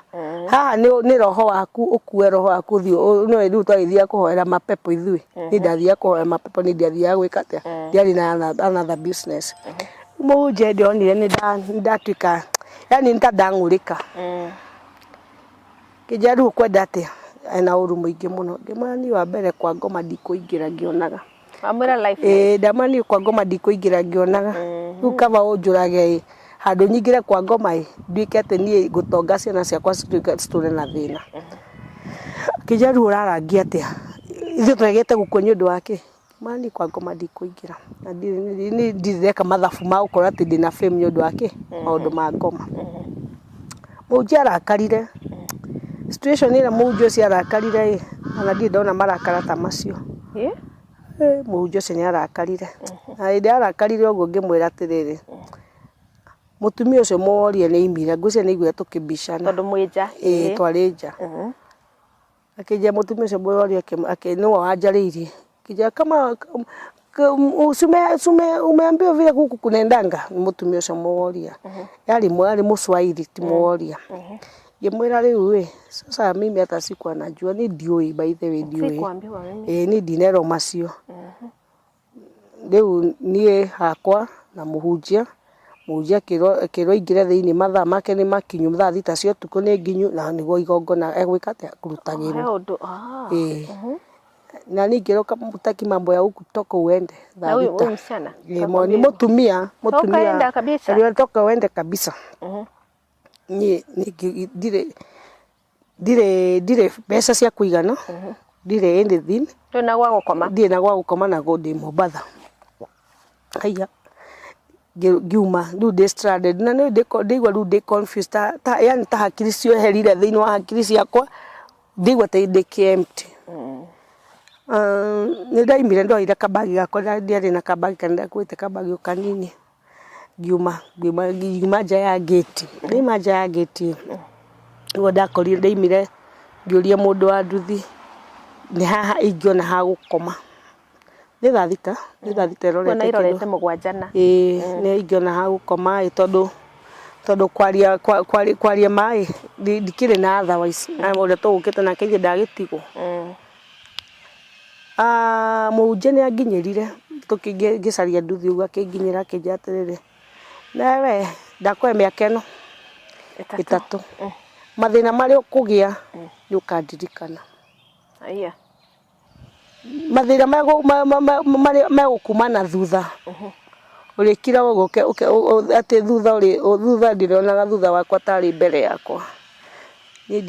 A: Haha nĩ roho waku ũkue roho waku ũthiĩ, nĩũĩ rĩu twagĩthiaga kũhoera mapepo ithuĩ. Niĩ ndathiaga kũhoera mapepo, niĩ ndiathiaga gwĩka atĩa, ndiarĩ na another business. Mũhunjia ndonire nĩ ndatuĩka, yani nĩ ta ndang'ũrĩka. Ngĩnjĩra rĩu ũkwenda atĩa? Ena ũru mũingĩ mũno. Ngĩmwĩra niĩ wa mbere kwa ngoma ndikũingĩra ngĩonaga.
B: Wamwĩra life.
A: Ĩĩ ndamwĩra niĩ kwa ngoma ndikũingĩra ngĩonaga. Rĩu kaba ũnjũrage ĩ, handũ nyingĩre kwa ngoma ĩ, nduĩke atĩ niĩ ngũtonga ciana ciakwa cituĩke citũre na thĩna. Akĩnjĩra rĩu ũrarangia atĩa? Ithuĩ tũregete gũkua nĩ ũndũ wa kĩ? Ngĩmwĩra niĩ kwa ngoma ndikũingĩra. Na niĩ ndirĩ ndeka mathabu ma gũkorwo atĩ ndĩna fame nĩ ũndũ wa kĩ? Maũndũ ma ngoma. Mũhunjia arakarire, situation ĩrĩa mũhunjia ũcio arakarire ĩ, ona ndirĩ ndona marakara ta macio. Mũhunjia ũcio nĩ arakarire. Na hĩndĩ ĩrĩa arakarire ũguo ngĩmwĩra atĩrĩrĩ, mũtumia ũcio mũworie nĩ aimire, ngwĩciria nĩ aiguire tũkĩbicana.
B: Tondũ mwĩ nja.
A: Ĩĩ twarĩ nja. Akĩnjĩra mũtumia ũcio mũworie nĩwe wanjarĩirie. Akĩnjĩra kama umeambiwa vile gũkũ kunaendanga nĩ mũtumia ũcio mũworia. Yarĩ arĩ mũswahili ti mũworia. Ngĩmwĩra rĩu ĩ, sasa mimi hata sikuwa najua niĩ ndiũĩ by the way ndiũĩ.
B: Sikuambiwa mimi.
A: Ĩĩ niĩ ndinerwo macio. Rĩu niĩ hakwa na mũhunjia, mũhunjia akĩrwo aingĩre thĩiniĩ mathaa make nĩ makinyu, thaa thita cia ũtukũ nĩ nginyu na nĩguo igongona egwĩka atĩa, kũrutagĩrwo.
B: He ũndũ, ah.
A: Ĩĩ. Na niĩ ngĩrwo hutaki mambo ya huku toka uende
B: Na
A: thaa
B: huyu
A: thita.
B: huyu msichana.
A: Ĩĩ, nĩ mũtumia, mũtumia.
B: enda kabisa.
A: Rĩu toka uende kabisa. Niĩ ndirĩ ndirĩ ndirĩ mbeca cia kũigana, ndirĩ anything.
B: Ndũrĩ na gwa gũkoma.
A: Ndirĩ na gwa gũkoma na ndĩ Mombatha. Haiya, ngiuma rĩu ndĩ stranded na nĩ ndĩigua rĩu ndĩ confused ta yani ta hakiri cieherire thĩinĩ wa hakiri ciakwa, ndĩigua ta ndĩ empty. Nĩ ndaimire ndoire kabagi gakwa ndiarĩ na kabagi kana ndakuĩte kabagi o kanini, ngiuma ngiuma nja ya gate, ndauma nja ya gate nĩguo ndakorire ndaimire ngĩũria mũndũ wa nduthi nĩ haha ingĩona ha gũkoma. Nĩ thaa thita, nĩ thaa thita
B: Kuona
A: ĩrorete kĩndũ.
B: irorete mũgwanja na.
A: Ĩĩ nĩ ingĩona ha gũkoma ĩ tondũ tondũ kwaria kwaria ma ĩ ndikĩrĩ na otherwise na ũrĩa tũgũkĩte nake ithe ndagĩtigwo. Mũhunjia nĩ anginyĩrire ngĩcaria nduthi ũguo akĩnginyĩra akĩnjĩra atĩrĩrĩ, nawe ndakũhe mĩaka ĩno ĩtatũ, mathĩna marĩa ũkũgĩa nĩ ũkandirikana.
B: Aya.
A: Mathĩna marĩa megũkuma na thutha, ũrĩkira ũguo atĩ thutha thutha ndĩrĩonaga thutha wakwa tarĩ mbere yakwa. Niĩ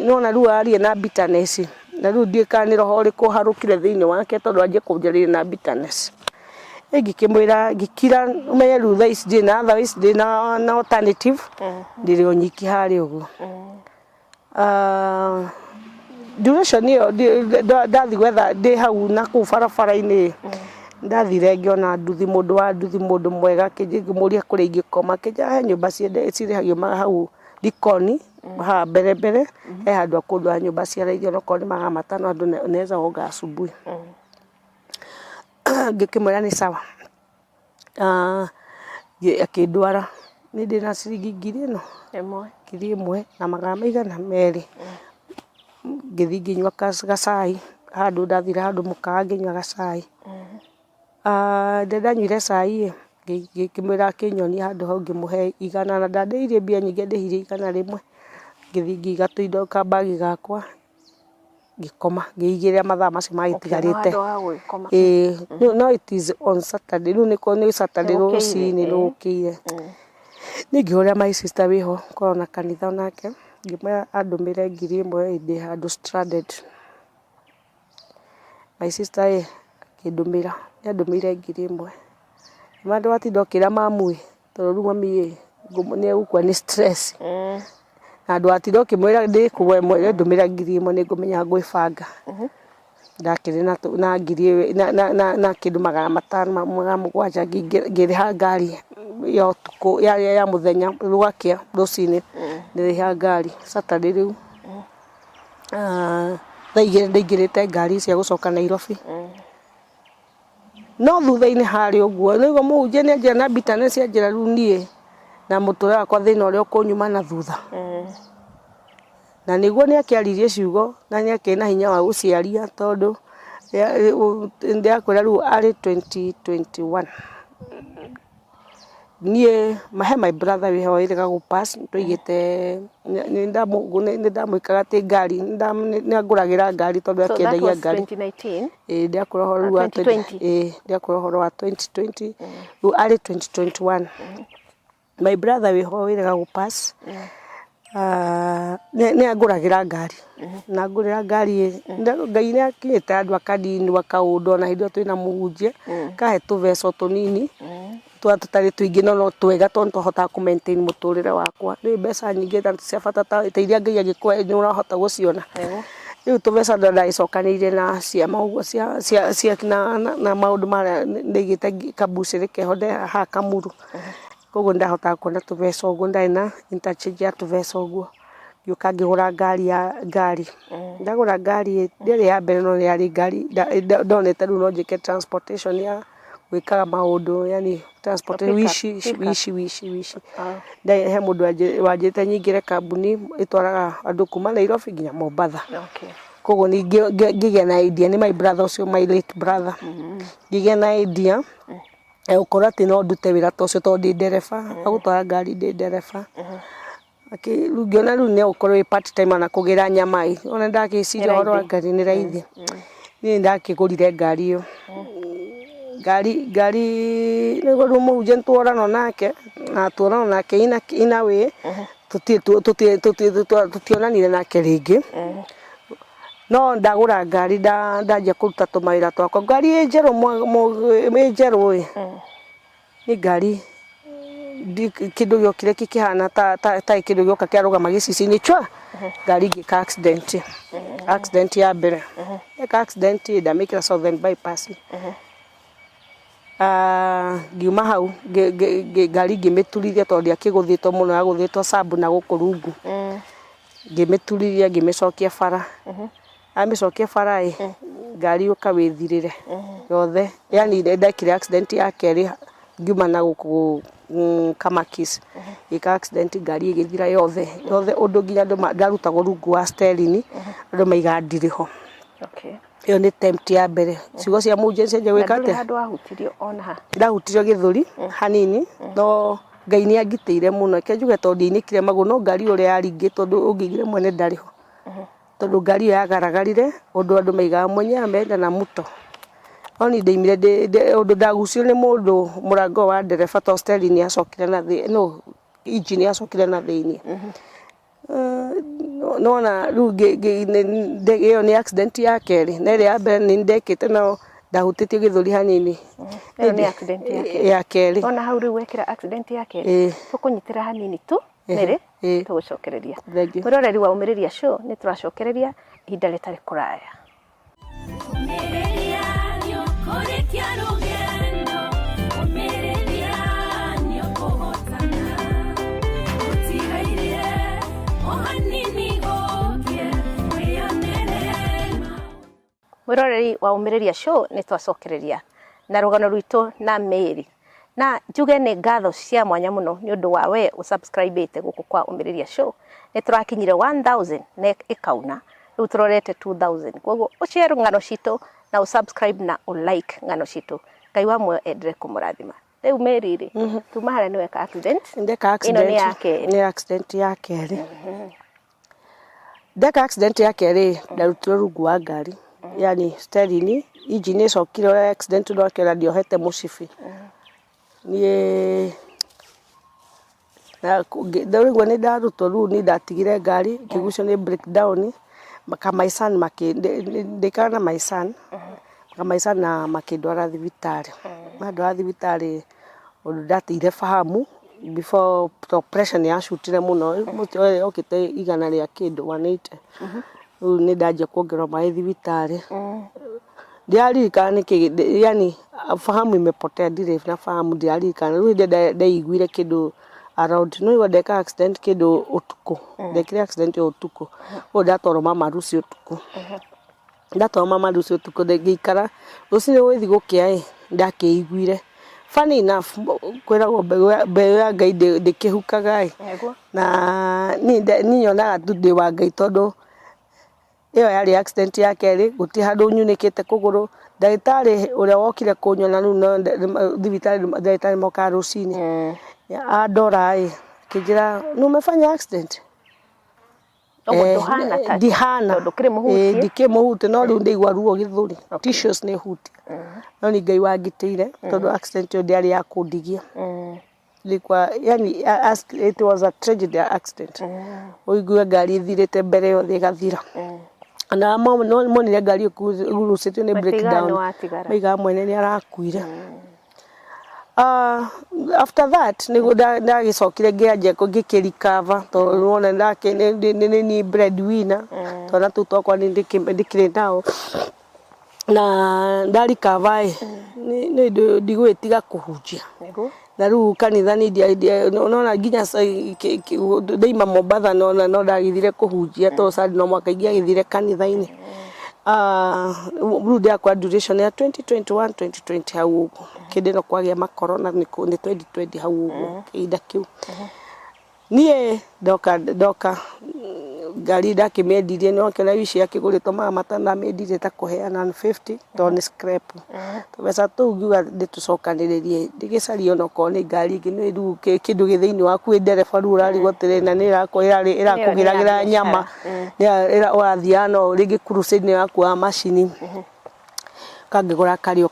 A: nĩwona rĩu aria na bitterness, na rĩu ndiũĩ kana nĩ roho ũrĩkũ ũharũkire thĩinĩ wake tondũ anjia kũnjarĩria na bitterness. Niĩ ngĩkĩmwĩra ngĩkira ũmenye rĩu thaa ici ndirĩ na otherwise ndirĩ na alternative, ndĩrĩ o nyiki harĩa ũguo. Duration ĩyo ndathiĩ gwetha ndĩ hau nakũu barabara-inĩ, ndathire ngĩona nduthi, mũndũ wa nduthi, mũndũ mwega, ngĩmũria kũrĩa ingĩkoma, akĩnjĩra he nyũmba cirĩhagio hau Likoni, haha mbere mbere, he handũ kũndũ ha nyũmba cia raithi onokorwo nĩ 500 andũ unaweza oga asubuhi. Ngĩkĩmwĩra nĩ sawa. Akĩndwara, niĩ ndĩna ciringi ngiri ĩno, 1000 na magana maigana merĩ. Ngĩthiĩ ngĩnyua gacai, handũ ndathire handũ mũkawa ngĩnyua gacai. Rĩrĩa ndanyuire cai ĩ, ngĩmwĩra akĩnyonia handũ hau ngĩmũhe 100 na ndandĩhirie mbia nyingĩ andĩhirie 100. Ngĩthiĩ ngĩiga tũindo kambagi gakwa, ngĩkoma, ngĩigĩrĩra mathaa macio magĩtigarĩte. Ĩĩ, no it is on Saturday, rĩu nĩ Saturday rũcinĩ rũkĩire. Niĩ ngĩhũrĩra my sister wĩho, akoragwo na kanitha onake, ngĩmwĩra andũmĩre 1000 ndĩ handũ stranded. My sister ĩ, akĩndũmĩra, nĩ andũmĩire 1000. Ngĩmwĩra ndũgatinda ũkĩra mamu ĩ, tondũ rĩu mami ĩ, nĩ egũkua nĩ stress. Na ndũgatinde ũkĩmwĩra ndĩ kũ we mwĩre ndũmĩra 1000 nĩ ngũmenya gwĩbanga. Ndakĩrĩ na ngiri na kĩndũ 500 700, ngĩrĩha ngari ya ũtukũ, ya mũthenya rwakĩa rũcinĩ, ngĩrĩha ngari Saturday rĩu. Thaa 2 ndaingĩrĩte ngari cia gũcoka Nairobi. No thutha-inĩ harĩa ũguo, nĩguo mũhunjia nĩ anjĩra na bitterness anjĩra rĩu niĩ na mũtũrĩre wakwa thĩna ũrĩa ũkũnyuma na thutha. Na nĩguo nĩ akĩaririe ciugo na nĩ akĩrĩ na hinya wa gũciaria tondũ ndĩrakwĩra rĩu arĩ 2021. Niĩ he my brother wĩho wĩrĩga gũ pass twaigĩte nĩ ndamwĩkaga atĩ ngari nĩ angũragĩra ngari tondũ akĩendagia ngari. Ĩĩ ndĩrakwĩra ũhoro rĩu wa ĩĩ ndĩrakwĩra ũhoro wa 2020 rĩu arĩ 2021. My brother wĩho wĩrĩga gũ pass nĩ angũragĩra ngari na angũrĩra ngari ĩ, Ngai nĩ akinyĩte handũ akaninua kaũndũ ona hĩndĩ ĩyo twĩna mũhunjia, akahe tũbeca o tũnini twa tũtarĩ tũingĩ no no twega tondũ nĩ twahotaga kũ maintain mũtũrĩre wakwa. Ndũĩ mbeca nyingĩ ta cia bata ta iria Ngai angĩkũhe nĩ ũrahota gũciona. Rĩu tũbeca ndagĩcokanĩrĩirie na ciama ũguo cia na maũndũ marĩa ndaigĩte kambucĩrĩ keho haha Kamuru. Koguo nĩ ndahotaga kuona tũbeca ũguo, ndarĩ na interchange ya tũbeca ũguo, ngĩũka ngĩgũra ngari ya ngari. Ndagũra ngari ĩ, ndĩarĩ ya mbere no nĩ yarĩ ngari ndonete rĩu no njĩke transportation ya gwĩkaga maũndũ yaani transportation wici wici wici wici. He mũndũ wanjĩrĩte nyingĩre kambuni ĩtwaraga andũ kuma Nairobi nginya Mombatha. Koguo ngĩgĩa na idea, nĩ my brother ũcio my late brother, ngĩgĩa na idea gũkorwo atĩ no ndute wĩra ta ũcio tondũ ndĩ ndereba, wa gũtwara ngari ndĩ ndereba. Rĩu ngĩona rĩu no ũkorwo wĩ part time ona kũgĩra nyama ĩ, ona nĩndagĩciria ũhoro wa ngari nĩ raithi. Niĩ nĩndakĩgũrire ngari ĩyo. Ngari ngari nĩguo rĩu mũhunjia nĩtworana nake, na tuonana nake in a way, tũtionanire nake rĩngĩ. No ndagũra ngari ndanjia kũruta tũmawĩra twakwa, ngari ĩ njerũ ĩ njerũ ĩ, nĩ ngari kĩndũ gĩokire gĩkĩhana tarĩ kĩndũ gĩoka kĩarũgama gĩcicio-inĩ chwa, ngari ngĩka accident, accident ya mbere. Ndeka accident ĩ, ndamĩkĩra Southern Bypass. Ngiuma hau ngari ngĩmĩturithia tondũ ndĩakĩgũthĩtwo mũno yagũthĩtwo sub na gũkũ rungu. Ngĩmĩturithia ngĩmĩcokia bara. Ndamĩcokia bara ĩ, ngari ũka wĩthirĩre yothe. Yaani ndekire accident ya kerĩ ngiuma na gũkũ Kamakis. Ngĩka accident ngari ĩgĩthira yothe yothe ũndũ nginya andũ ndarutagwo rungu wa steering andũ maigaga ndirĩ ho. Ĩyo nĩ attempt ya mbere. Ciugo cia mũhunjia cianjia gwĩka atĩa?
B: Na ndũrĩ handũ wahutirio ona ha?
A: Ndahutirio gĩthũri hanini no Ngai nĩ angitĩire mũno. Reke njuge tondũ ndiainĩkire magũrũ no ngari ũrĩa yaringĩtwo ũngĩaiguire mwene ndarĩ ho. Tondũ ngari ĩyo yagaragarire ũndũ andũ maigaga mwenyewe ameenda na mto. No niĩ ndaumire ũndũ ndagucirio nĩ mũndũ mũrango wa ndereba tondũ steering yacokire na thĩ no engine yacokire na thĩiniĩ. Nĩwona rĩu ĩyo nĩ accident ya kerĩ, na ĩrĩa ya mbere nĩ ndekĩte no ndahutĩtio gĩthũri hanini.
B: Ĩyo nĩ accident ya kerĩ.
A: Ya kerĩ.
B: Ona hau rĩu wekĩra accident ya kerĩ, tũkũnyitĩra hanini tu Mary, tũgũcokereria.
A: Thengiũ.
B: Mwĩroreri wa Ũmĩrĩria Show, nĩ tũracokereria ihinda rĩtarĩ kũraya.
C: Ũmĩrĩria nĩũkũrĩkia rũgendo, ũmĩrĩria nĩũkũhotana. Gũtigaire o hanini gũkĩe, wĩyonere maũndũ.
B: Mwĩroreri wa Ũmĩrĩria Show, nĩ twacokereria na rũgano rwitũ na Mary. Na njuge nĩ ngatho cia mwanya mũno nĩ ũndũ wa we ũsubscribĩte gũkũ kwa Ũmĩrĩria Show. Nĩ tũrakinyire 1000 na ĩkauna, rĩu tũrorete 2000. Koguo ũshare ng'ano citũ na ũsubscribe na ũlike ng'ano citũ. Ngai wa muoyo endere kũmũrathima. Rĩu Mary rĩ, tuma harĩa nĩ weka accident.
A: Ndeka
B: Ĩno
A: accident.
B: nĩ ya kerĩ.
A: Nĩ accident ya kerĩ. Ndeka accident ya kerĩ ndarutirwo rungu wa ngari, yani steering, engine ĩcokire ũrĩa accident ndokĩra ndiohete mũcibi. Niĩ ndaigua nĩ ndarutwo rĩu niĩ ndatigire ngari ngĩgucio nĩ break down, my son ndaikaraga na my son, my son na makĩndwara thibitarĩ. Mandwara thibitarĩ ũndũ ndateire fahamu before tondũ pressure nĩ yacutire mũno, yokĩte igana rĩa kĩndũ 180. Rĩu nĩ ndanjia kuongererwo maĩ thibitarĩ. Ndiraririkana nĩkĩ, yani fahamu imepotea, ndirĩ na fahamu ndiraririkana. Rĩu hĩndĩ ĩrĩa ndaiguire kĩndũ around, nĩ waigua ndeka accident kĩndũ ũtukũ, ndekire accident ĩyo ũtukũ. Ũguo ndatwarwo mama harusi ũtukũ. Ndatwarwo mama harusi ũtukũ ngĩikara, rũcinĩ gũgĩthiĩ gũkĩa ĩ, nĩndakĩiguire. Funny enough kwĩragwo mbeũ ya Ngai ndĩkĩhukaga ĩ, na niĩ nyonaga tu ndĩ wa Ngai tondũ ĩyo yarĩ accident ya kerĩ, gũtirĩ handũ nyunĩkĩte kũgũrũ. Ndagĩtarĩ ũrĩa wokire kũnyona rĩu no thibitarĩ ndagĩtarĩ mokaga rũcinĩ, andora ĩ, akĩnjĩra nĩ umefanya accident?
B: Ũguo ndũhana ta
A: Ndihana.
B: Tondũ ndũkĩrĩ mũhutie.
A: Ndikĩrĩ mũhutie no rĩu ndaigua ruo gĩthũri. Tissues nĩ hutia. No nĩ Ngai wangitĩire tondũ accident ĩyo ndĩarĩ ya kũndigia. Ilikuwa yani it was a tragedy accident. Ũigue ngari ĩthirĩte mbere yothe ĩgathira. Na monire ngari ĩgucĩtio nĩ breakdown. Maigaga mwene nĩ arakuire. After that nĩguo ndagĩcokire ngĩanjia ngĩkĩ recover tondũ nĩwona nĩ niĩ bread winner twana tũu twakwa nĩ ndĩkĩrĩ nao na nda recover ĩ nĩ ndigũgĩtiga kũhunjia. Na rĩu kanitha niĩ nĩwona nginya ndaima Mombatha no ndagĩthire kũhunjia tondũ Sunday no mũhaka ingĩagĩthire kanitha-inĩ. Rĩu ndĩrakora duration ya 2021 2020 hau ũguo. Kĩndĩ ĩno kwagĩa ma corona nĩ 2020 hau ũguo kĩhinda kĩu. Niĩ ndoka ndoka ngari ndakĩmĩendirie nĩ wakĩona ici yakĩgũrĩtwo magana 500 ndamĩendirie ta kũheana 150 tondũ nĩ scrap. Tũbeca tũu ngiuga ndĩtũcokanĩrĩrie ndĩgĩcarie onokorwo nĩ ngari ĩngĩ nĩ rĩu kĩndũ gĩ thĩinĩ waku wĩ ndereba rĩu ũrarigwo atĩrĩrĩ na nĩ ĩrakũgĩragĩra nyama ũrathiaga no rĩngĩ crusade nĩ ũrakuaga macini. Kangĩgũra kario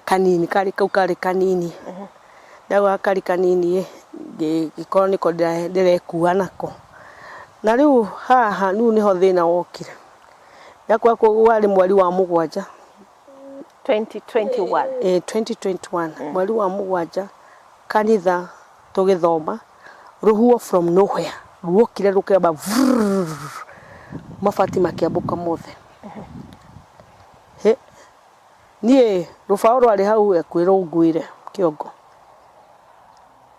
A: kanini karĩ kau karĩ kanini. Ndagũra kari kanini ĩ, ngĩkorwo nĩko ndĩrekua nako. Na rĩu haha rĩu nĩho thĩna wokire. Ndakua warĩ mweri wa 7.
B: 2021.
A: 2021 mweri wa 7 kanitha tũgĩthoma rũhuho from nowhere ruokire rũkĩamba vrrrr, mabati makĩambũka mothe. Hĩ, niĩ rũbaũ rwarĩ hau ekuĩ rũngwĩre kĩongo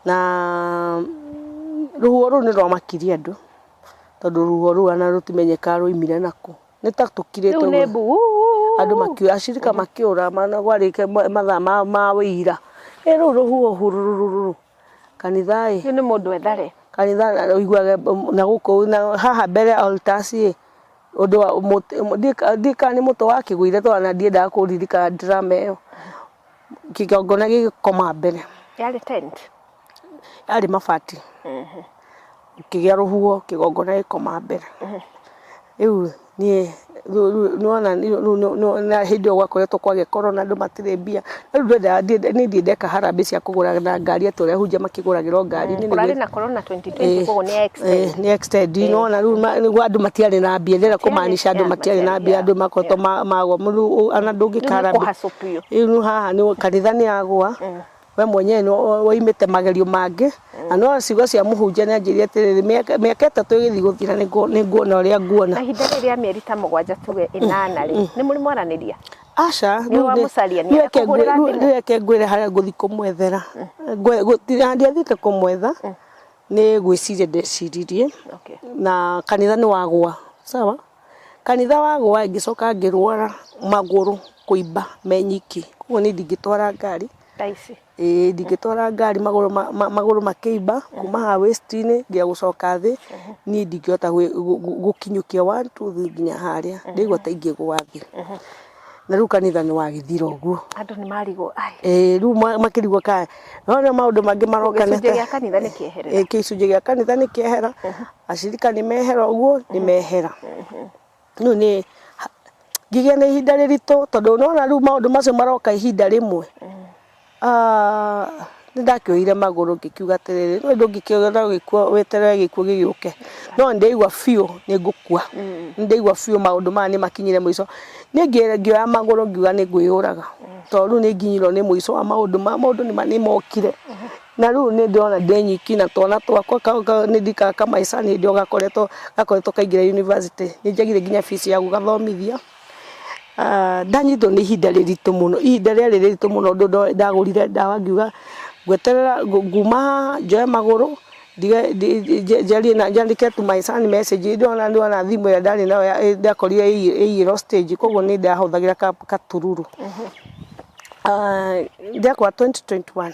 A: na rũhuho rũu nĩ rwamakirie andũ tondũ rũhuho rũu ona rũtimenyekaga rwaumire nakũ. Nĩ ta tũkirĩte
B: Rĩu nĩ
A: ũguo.
B: mbu.
A: Andũ makiura acirika makĩũra kwarĩ mathaa ma wĩira. Ĩ rũu rũhuho hurururu kanitha ĩ.
B: Rĩu nĩ mũndũ ethare.
A: Kanitha ũiguaga na gũkũ na haha mbere altars ĩ ũndũ wa mũtĩ ndiũĩ kana nĩ mũtĩ wakĩgũire tondũ ona ndiendaga kũririkana drama ĩyo. Kĩgongona gĩgĩkoma mbere.
B: Yarĩ tent?
A: Yarĩ mabati. Gũkĩgĩa rũhuho kĩgongona gĩkoma mbere. Rĩu niĩ nĩwona na hĩndĩ ĩyo gwakoretwo kwagĩa corona andũ matirĩ mbia. Rĩu ndwendaga niĩ ndirĩ ndeka harambee cia kũgũra na ngari atĩ ũrĩa ahunjia makĩgũragĩrwo ngari.
B: Kũrarĩ na corona 2020 koguo nĩ extend.
A: Nĩ extend nĩwona rĩu andũ matiarĩ na mbia ndĩrenda kũmaanisha andũ matiarĩ na mbia andũ makoretwo magwa ona ndũngĩka harambee. Rĩu haha kanitha nĩ yagũa. We mwenyewe nĩ waimĩte magerio mangĩ na no ciugo cia mũhunjia nĩ anjĩrire atĩrĩrĩ mĩaka 3 ĩgĩthiĩ gũthira nĩ nguona ũrĩa nguona.
B: Na ihinda rĩrĩ rĩa mĩeri ta 7 tuge 8 rĩ, nĩ mũrĩ mwaranĩria?
A: Aca,
B: Nĩ wamũcaria nĩ arakũhũrĩra thimũ?
A: rĩu reke ngwĩre harĩa ngũthiĩ kũmwethera. Ndiathiĩte kũmwetha nĩ gwĩciria ndeciririe na kanitha nĩ wagũa sawa. Kanitha wagũa ngĩcoka ngĩrwara magũrũ kũimba me nyiki koguo niĩ ndingĩtwara ngari.
B: Thaa ici?
A: Ĩĩ ndingĩtwara ngari magũrũ magũrũ makĩimba kuma haha waist-inĩ nginya gũcoka thĩ niĩ ndingĩhota gũkinyũkia one two three nginya harĩa ndaigua ta ingĩgũa thĩ. Na rĩu kanitha nĩ wagĩthira ũguo.
B: Andũ nĩ marigwo ai.
A: Ĩĩ rĩu makĩrigwo kana nĩwona maũndũ mangĩ maroka.
B: Gĩcunjĩ gĩa kanitha nĩ kĩeherera.
A: Ĩĩ gĩcunjĩ gĩa kanitha nĩ kĩehera, acirika nĩ mehera ũguo nĩ mehera. Rĩu niĩ ngĩgĩa na ihinda rĩritũ tondũ nĩwona rĩu maũndũ macio maroka ihinda rĩmwe. Nĩ ndakĩoire magũrũ ngĩkiuga atĩrĩrĩ, no ndũngĩkĩona gĩkuũ weterere gĩkuũ gĩgĩũke. No nĩ ndaigua biũ nĩ ngũkua. Nĩ ndaigua biũ maũndũ maya nĩ makinyire mũico. Niĩ ngĩoya magũrũ ngiuga nĩ ngwĩyũraga. Tondũ rĩu nĩ nginyirwo nĩ mũico wa maũndũ maya, maũndũ nĩ mokire. Na rĩu nĩ ndĩrona ndĩ nyiki na twana twakwa nĩ ndikaga kamaica nĩ ndĩo gakoretwo gakoretwo kaingĩra university nĩ njagire nginya fees ya gũgathomithia. Ndanyitwo nĩ ihinda rĩritũ mũno, ihinda rĩarĩ rĩritũ mũno ũndũ ndagũrire ndawa ngiuga ngweterera nguma haha njoe magũrũ njarie na nyandĩke to my son message ndĩrona ndĩrona thimũ ĩrĩa ndarĩ nayo ndakorire ĩiyĩrwo stage koguo nĩ ndahũthagĩra gatururu. Ndekwa 2021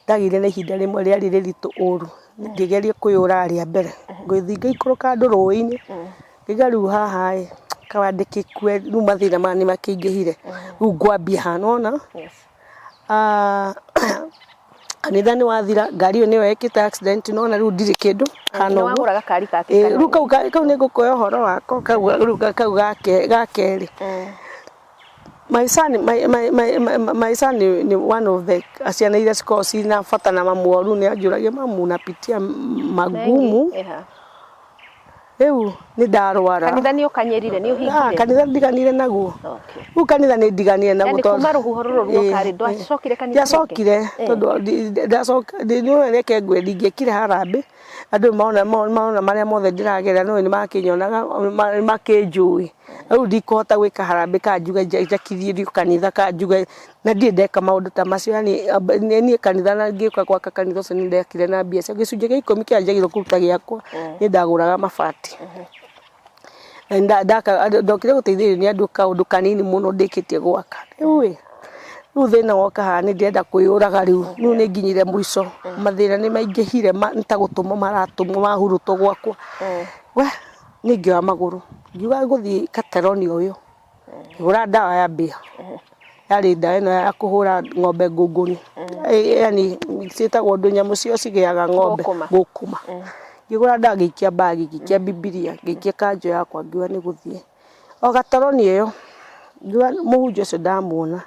A: ndagĩire na ihinda rĩmwe rĩarĩ rĩritũ ũru, ngĩgeria kwĩyũraga rĩa mbere, ngĩthiĩ ngĩikũrũka handũ rũĩ-inĩ, ngĩiga rĩu haha ĩ, kaba ndĩgĩkue rĩu mathĩna maya nĩ makĩingĩhire, rĩu ngwambia ha, nĩ wona? Kanitha nĩ wathira, ngari ĩyo nĩyo yekĩte accident, nĩ wona rĩu ndirĩ kĩndũ hana ũguo.
B: Nĩwagũra gakari kangĩ
A: kanene. Rĩu kau nĩ ngũkũhe ũhoro wako, kau rĩu ga kerĩ. My son, my, my, my, my, my son ni, ni one of the ciana iria cikoragwo ciina bata na mamu wao rĩu nĩ anjũragia mamu unapitia magumu rĩu nĩ ndarwara.
B: Kanitha nĩ ũkanyĩrire nĩ ũhingire?
A: Ah, kanitha ndiganire naguo.
B: Okay.
A: Rĩu kanitha nĩ ndiganire naguo.
B: Yani kuma rũhuho rũrũ ruoka rĩ ndwacokire kanitha?
A: Ndiacokire tondũ ndacoka nĩ reke ngwĩre ndingĩekire harambĩ andũ mona mona marĩa mothe ndĩragerera no nĩ makĩnyonaga nĩ makĩnjũĩ. Rĩu ndikũhota gwĩka harambĩ kana njuge njakithie kanitha kana njuge na ndirĩ ndeka maũndũ ta macio yani niĩ kanitha na ngĩũka gwaka kanitha ũcio nĩ ndekire na mbia cia gĩcunjĩ gĩa ikũmi kĩrĩa njagĩrĩirwo kũruta gĩakwa nĩ ndagũraga mabati. Na ndokire gũteithĩrĩrio nĩ andũ kaũndũ kanini mũno ndĩkĩtie gwaka. Rĩu ĩ, rĩu thĩna woka haha nĩ ndĩrenda kwĩyũraga rĩu, rĩu nĩ nginyire mũico, mathĩna nĩ maingĩhire nĩ ta gũtũmwo maratũmwo mahurutwo gwakwa. We niĩ ngĩoya magũrũ, ngiuga ngũthiĩ Kateroni ũyũ, ngĩgũra ndawa ya mbĩa, yarĩ ndawa ĩno ya kũhũra ng'ombe ngũngũni, yani ciĩtagwo ũndũ nyamũ cio cigĩaga ng'ombe, ngũkũma. Ngĩgũra ndawa ngĩikia bag, ngĩikia bibilia, ngĩikia kanjũ yakwa ngiuga nĩ gũthiĩ. O Kateroni ĩyo, ngiuga mũhunjia ũcio ndamuona.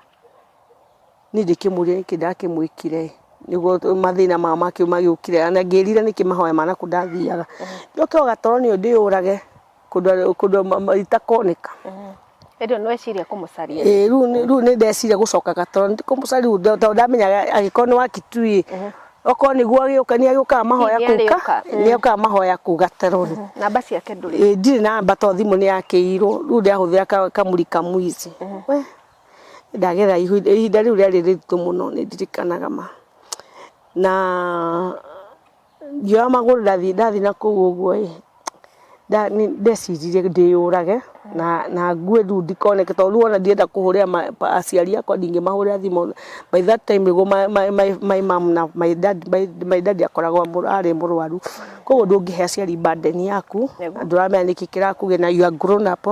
A: Niĩ ndĩkĩmũria nĩkĩ ndakĩmwĩkire nĩguo mathĩna mao magĩũkire na ngĩrira nĩkĩ mahoya ma nakũu ndathiaga. Njoke o gatoro niĩ ndĩyũrage kũndũ itakoneka.
B: Hĩndĩ ĩyo nĩweciria kũmũcaria?
A: Ĩĩ rĩu nĩ ndeciria gũcoka gatoro kũmũcaria rĩu tondũ ndamenyaga angĩkorwo nĩ wa Kitui okorwo nĩguo agĩũka nĩ agĩũkaga mahoya kũu nĩ okaga mahoya kũu Gateroni.
B: Namba ciake ndũrĩ?
A: Ĩĩ ndirĩ namba tondũ thimũ nĩ yakĩirwo rĩu ndĩrahũthĩra kamũrika mwici. We Ndagerera ihinda rĩu rĩarĩ rĩritũ mũno nĩ ndirikanaga ma. Na ngĩoya magũrũ ndathiĩ ndathiĩ na kũu ũguo ĩ, ndeciririe ndĩyũrage na ngue rĩu ndikoneke tondũ rĩu ona ndienda kũhũrĩra aciari akwa ndingĩmahũrĩra thimũ. By that time nĩguo my mum na my dad, my dad akoragwo arĩ mũrwaru. Koguo ndũngĩhe aciari burden yaku na ndũramenya nĩkĩ kĩrakũgĩa na you are grown up.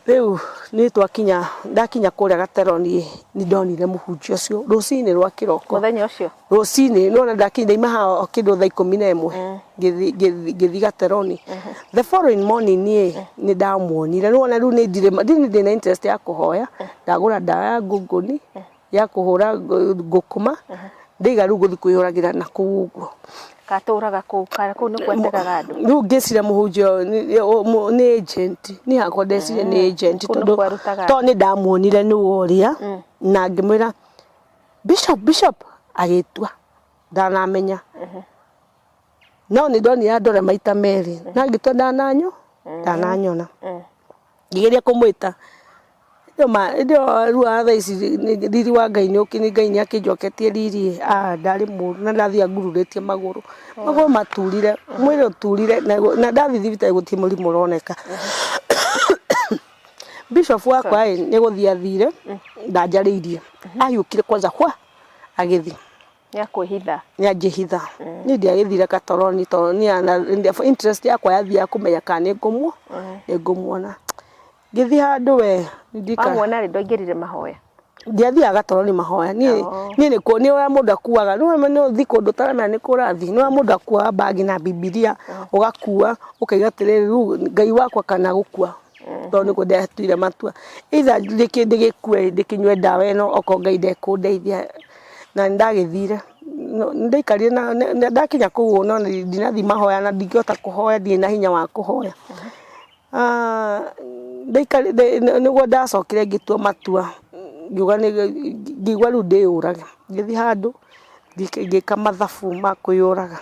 A: Rĩu nĩ twakinya ndakinya kũrĩa Gateroni nĩ ndonire mũhunjia ũcio rũcinĩ rwa kĩroko.
B: Mũthenya ũcio?
A: Rũcinĩ nĩ wona ndakinya ndaima haha o kĩndũ thaa 11 ngĩthiĩ Gateroni. The following morning ĩ nĩ ndamuonire nĩ wona rĩu nĩ ndirĩ ndirĩ na interest ya kũhoya ndagũra ndawa ya ngũngũni ya kũhũra ngũkũma ndaiga rĩu ngũthiĩ kwĩyũragĩra na kũu ũguo.
B: Gatũraga kũu kana kũu nĩkuo ategaga andũ?
A: Rĩu ngĩciria mũhunjia ũyũ nĩ agent, niĩ hakwa ndeciria nĩ agent
B: Kũu
A: tondũ
B: nĩkuo arutaga
A: tondũ nĩ ndamuonire nĩwe ũrĩa na ngĩmwĩra bishop bishop agĩtua ndanamenya. No nĩ ndonire andora maita merĩ na ngĩtua ndananyona. Ngĩgeria kũmwĩta ĩndĩ rĩu thaa ici riri wa Ngai nĩ Ngai nĩ akĩnjoketie riri ĩ, ndarĩ mũru na ndathiaga ngururĩtie magũrũ. Magũrũ maturire, mwĩrĩ ũturire na ndathiĩ thibitarĩ gũtirĩ mũrimũ ũroneka. Bishop wakwa ĩ, nĩ gũthiĩ athire, ndanjarĩirie, ahiũkire kwanza hwa agĩthiĩ.
B: Nĩakwĩhitha.
A: Nĩanjĩhitha. Niĩ ndiagĩthire gatoroni tondũ niĩ interest yakwa yathiaga kũmenya kana nĩngũmuona. Ngĩthiĩ handũ we
B: Wamuona rĩ ndwaingĩrire mahoya?
A: Ndiathiaga gatoroni mahoya. Niĩ niĩ nĩ ũrĩa mũndũ akuaga, nĩ ũthiĩ kũndũ ũtaramenya nĩkũ ũrathiĩ. Nĩ ũrĩa mũndũ akuaga bag na bibilia, ũgakua ũkauga atĩrĩrĩ rĩu Ngai wakwa kana gũkua. Tondũ nĩguo ndatuire matua. Either ndĩgĩkue ndĩkĩnyue ndawa ĩno okorwo Ngai ndekũndeithia. Na nĩ ndagĩthire, nĩ ndaikarire na ndakinya kũu no ndinathiĩ mahoya na ndingĩhota kũhoya ndirĩ na hinya wa kũhoya. Nĩguo ndacokire ngĩtua matua, ngiuga ngĩigua rĩu ndĩyũrage. Ngĩthiĩ handũ Ngĩka mathabu ma kwĩyũraga.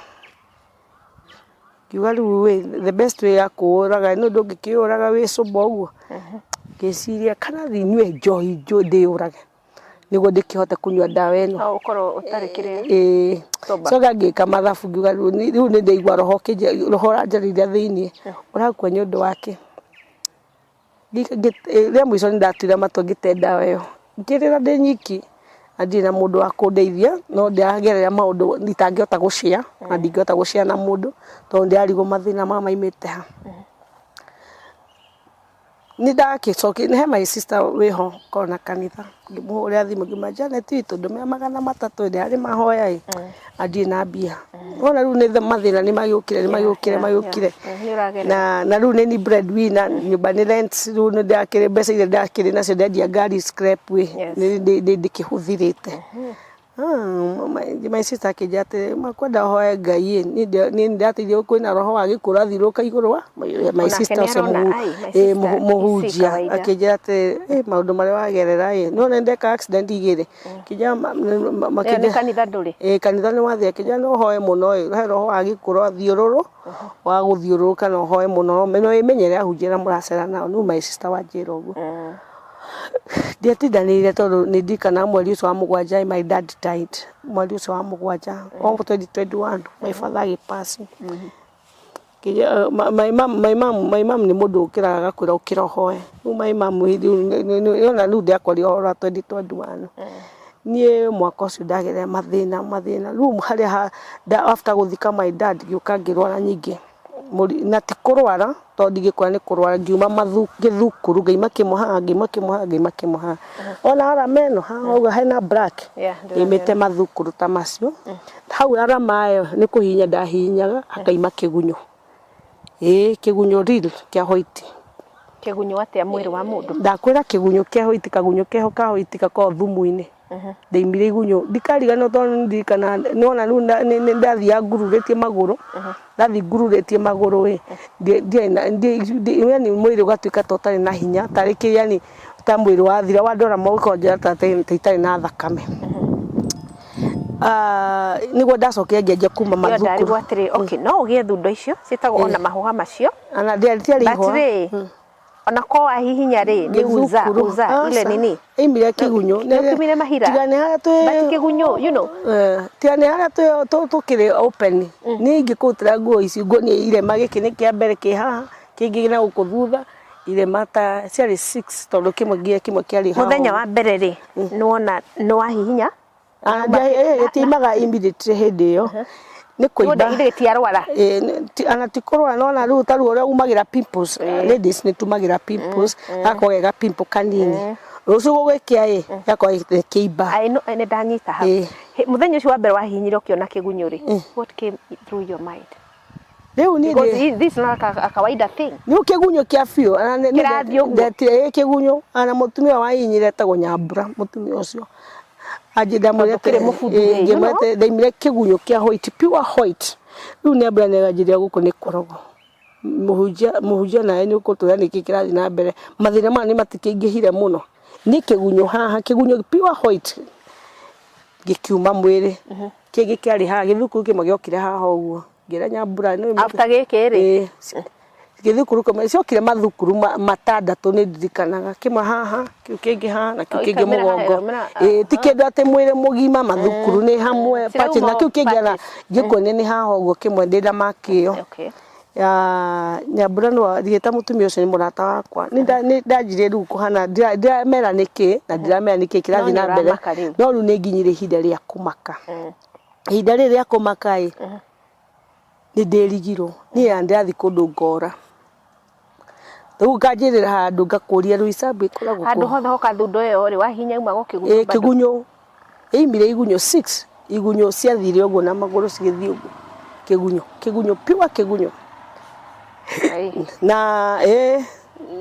A: Ngiuga rĩu ĩ, the best way ya kwĩyũraga nĩ ndũngĩkĩyũraga wĩ sober ũguo. Ngĩciria kana thiĩ nyue njohi ndĩyũrage nĩguo ndĩkĩhote kũnyua ndawa ĩno.
B: No ũkorwo ũtarĩ kĩrĩa.
A: Ĩĩ.
B: Sober.
A: Coka ngĩka mathabu ngiuga rĩu nĩ ndaigua roho ũkĩnjĩra, roho ũranjarĩria thĩiniĩ, ũrakua nĩ ũndũ wa kĩ? Rĩa mũico nĩ ndatuire matua ngĩte ndawa ĩyo, ngĩrĩra ndĩ nyiki na ndirĩ na mũndũ wa kũndeithia, no ndĩragerera maũndũ itangĩhota gũ share na ndingĩhota gũ share na mũndũ tondũ ndĩrarigwo mathĩna maya maumĩte ha. Nĩ ndagĩcokire, he my sister wĩho ũkoragwo na kanitha, ngĩmũhũrĩra thimũ ngĩmwĩra Janet witũ ndũmĩra 300 ndĩrarĩ mahoya ĩ, na ndirĩ na mbia. Wona rĩu nĩ mathĩna nĩ magĩũkire nĩ magĩũkire magĩũkire. Na rĩu nĩ niĩ bread winner, nyũmba nĩ rent, rĩu nĩ ndakĩrĩ mbeca iria ndakĩrĩ nacio ndendia ngari scrap ĩ, nĩ ndĩkĩhũthĩrĩte. My sister akĩnjĩra atĩrĩrĩ, ma kwenda ũhoe Ngai ĩ, niĩ nĩ ndĩrateithio kwĩna roho wa gĩkuũ ũrathiũrũrũka igũrũ wa my sister ũcio mũhunjia akĩnjĩra atĩrĩrĩ, maũndũ marĩa wagerera ĩ, nĩ wona nĩ ndeka accident igĩrĩ, akĩnjĩra
B: Nĩ kanitha ndũrĩ?
A: Ĩĩ kanitha nĩ wathiĩ, akĩnjĩra no ũhoe mũno ĩ, he roho wa gĩkuũ ũrathiũrũrũka wa gũthiũrũrũka na ũhoe mũno na wĩmenyere ahunjia arĩa mũracera nao, rĩu my sister wanjĩra ũguo. Ndiatindanĩire tondũ nĩ ndirikanaga mweri ũcio wa mũgwanja my dad died, mweri ũcio wa mũgwanja wa 2021 my father agĩ pass. My mom nĩ mũndũ ũkĩraga agakwĩra ũkĩra ũhoe, rĩu my mom nĩwona rĩu ndĩrakwaria ũhoro wa 2021. Niĩ mwaka ũcio ndagerera mathĩna mathĩna, rĩu harĩa after gũthika my dad ngĩũka ngĩrwara ningĩ. Na ti kũrwara tondũ ndingĩkwĩra nĩ kũrwara, ngiuma gĩthukuru, ngaima kĩmwe haha, ngaima kĩmwe haha, ngaima kĩmwe haha. Wona arama ĩno haha ũguo hena black, ndaimĩte mathukuru ta macio. Hau arama ĩyo nĩ kũhihinya ndahihinyaga hakaima kĩgunyũ. Ĩĩ kĩgunyũ real kĩa white.
B: Kĩgunyũ atĩa mwĩrĩ wa mũndũ?
A: Ndakwĩra kĩgunyũ kĩa white, kagunyũ keho ka white gakoragwo thumu-inĩ. Ndaimire igunyũ, ndikariganĩrwo tondũ nĩ ndirikanaga, nĩ wona rĩu nĩ ndathiaga ngururĩtie magũrũ, ndathiĩ ngururĩtie magũrũ ĩ, ndiarĩ na yaani mwĩrĩ ũgatuĩka ta ũtarĩ na hinya, tarĩ kĩ yaani ta mwĩrĩ wathira, wandora ũkanjĩra ta itarĩ na thakame. Nĩguo ndacokire ngĩanjia kuma mathukuru.
B: Ndarigwo atĩrĩ, okay, no ũgĩe thundo icio ciĩtagwo ona mahũha macio.
A: Ona ndiarĩ
B: ihũha.
A: But
B: rĩ, ona ko wahihinya rĩ, nĩ uza, uza, ile nini.
A: Aimire kĩgunyũ.
B: Nĩũkiumire mahira.
A: Tiga nĩ harĩa twĩ.
B: But kĩgunyũ, you know.
A: Tiga nĩ harĩa twĩ tũkĩrĩ open. Niĩ ingĩkũrutĩra nguo ici nguonie irema gĩkĩ nĩ kĩa mbere kĩ haha, kĩngĩ na gũkũ thutha, irema ta ciarĩ six tondũ kĩmwe nginya kĩmwe kĩarĩ haha.
B: Mũthenya wa mbere rĩ, nĩwona nĩwahihinya?
A: Gĩtiumaga immediately hĩndĩ ĩyo nĩ kũimba.
B: Githĩ gĩtiarwara?
A: Ona ti kũrwara nĩwona rĩu ta ruo ũrĩa umagĩra pimples, ladies nĩ tumagĩra pimples, gakorwo ge ga pimple kanini. Rũciũ gũgĩkĩa ĩ, gĩgakorwo nĩ kĩimba.
B: Nĩ ndanyita hau. Mũthenya ũcio wa mbere wahihinyire ũkĩona kĩgunyũ rĩ, what came through your mind?
A: Rĩu niĩ
B: Because this is not a kawaida thing.
A: Rĩu kĩgunyũ kĩa biũ.
B: Kĩrathiĩ ũguo.
A: Ndetire ĩ kĩgunyũ, ona mũtumia wahihinyire etagwo Nyambura, mũtumia ũcio. Ndaimire kĩgunyũ kĩa white, pure white. Rĩu Nyambura nĩ aranjĩrire gũkũ nĩ kũrogwo. Mũhunjia mũhunjia nawe nĩ ũgũtwĩra nĩkĩ kĩrathiĩ na mbere. Mathĩna maya nĩ matikĩingĩhire mũno. Nĩ kĩgunyũ haha, kĩgunyũ pure white gĩkiuma mwĩrĩ. Kĩngĩ kĩarĩ haha, gĩthukuru kĩmwe gĩokire haha ũguo. Ngĩra Nyambura
B: After gĩkĩ rĩ?
A: Gĩthukuru kĩmwe ciokire mathukuru matandatũ nĩ ndirikanaga, kĩmwe haha, kĩu kĩngĩ haha na kĩu kĩngĩ mũgongo. Ĩĩ ti kĩndũ atĩ mwĩrĩ mũgima, mathukuru nĩ hamwe patches, na kĩu kĩngĩ ona ngĩkuonia nĩ haha ũguo kĩmwe ndĩna mark ĩyo. Nyambura nĩwe ngĩta mũtumia ũcio nĩ mũrata wakwa. Nĩ ndanjirie rĩu kũhana ndiramera nĩkĩ na ndiramera nĩkĩ kĩrathiĩ na mbere, no rĩu nĩ nginyire ihinda rĩa kũmaka. Ihinda rĩrĩ rĩa kũmaka ĩ, nĩ ndĩrigirwo, niĩ ona ndĩrathiĩ kũndũ ngora. Rĩu nganjĩrĩra handũ ngakũria Roysambu ĩkoragwo kũ?
B: Handũ hothe hoka thundo ĩyo rĩ, wahihinya yaumaga o kĩgunyũ
A: bado? Kĩgunyũ, yaumire igunyũ six, igunyũ ciathire ũguo na magũrũ cigĩthiĩ ũguo, kĩgunyũ, kĩgunyũ pure kĩgunyũ. Na ĩĩ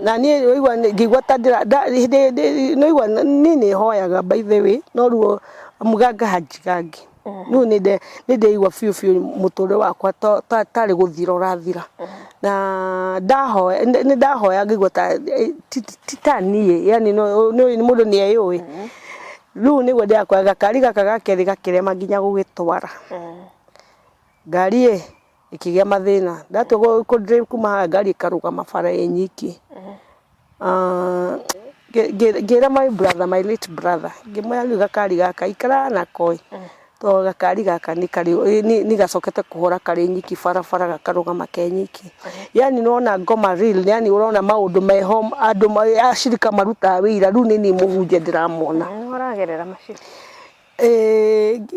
A: na niĩ waigua ngĩigua ta ndĩra nĩwaigua niĩ nĩ hoyaga by the way, no ruo mganga hajigangi. Rĩu nĩ ndĩraigua biũ biũ mũtũrĩre wakwa tarĩ gũthira ũrathira. Na ndahoya nĩ ndahoya ngaigua ta ti ta niĩ yaani mũndũ nĩ eyũĩ. Rĩu nĩguo ndĩrakwĩra gakari gaka ga kerĩ gakĩrema nginya gũgĩtwara. Ngari ĩ ĩkĩgĩa mathĩna. Ndatua kũ drive kuma haha ngari ĩkarũgama bara ĩ nyiki. Ah, ngĩra my brother, my late brother, ngĩmwĩra rĩu gakari gaka ikara nako ĩ, tondũ gakari gaka nĩ karĩ nĩ gacokete kũhora karĩ nyiki barabara gakarũgama ke nyiki. Yani nĩwona ngoma real, yani ũrona maũndũ meho andũ acirika marutaga wĩira, rĩu nĩ niĩ mũhunjia ndĩramona.
B: Nĩ ũragerera macio.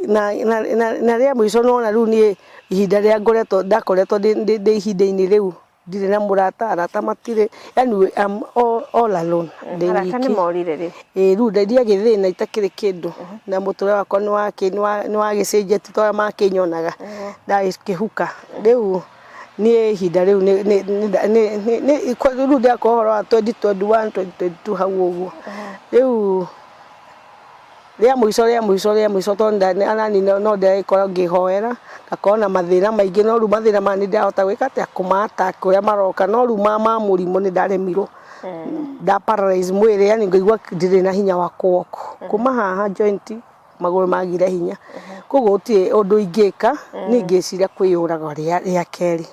A: Na na na na rĩa mũico nĩwona rĩu niĩ ihinda rĩrĩa ngoretwo ndakoretwo ndĩ ihinda-inĩ rĩu ndirĩ na mũrata, arata matirĩ, yani I'm all alone, ndĩ
B: Arata nĩ
A: nyiki.
B: morire rĩu.
A: Ĩĩ rĩu ndiagĩthĩna itakĩrĩ kĩndũ na mũtũrĩre wakwa nĩwagĩcenjetie ta ũrĩa makĩnyonaga ndagĩkĩhuka. Rĩu niĩ ihinda rĩu rĩu ndĩrakorwo ũhoro wa 2021, 2022 hau ũguo. Rĩu rĩa mũico rĩa mũico rĩa mũico tondũ anani no ndĩragĩkorwo ngĩhoera ngakorwo na mathĩna maingĩ no rĩu mathĩna maya nĩ ndĩrahota gwĩka atĩa kũma attack ũrĩa maroka no rĩu ma mũrimũ nĩ ndaremirwo nda paralyze mwĩrĩ yani ngaigua ndirĩ na hinya wa kũ walk kuma haha joint magũrũ magire hinya koguo gũtirĩ ũndũ ingĩka niĩ ngĩciria kwĩyũraga rĩa kerĩ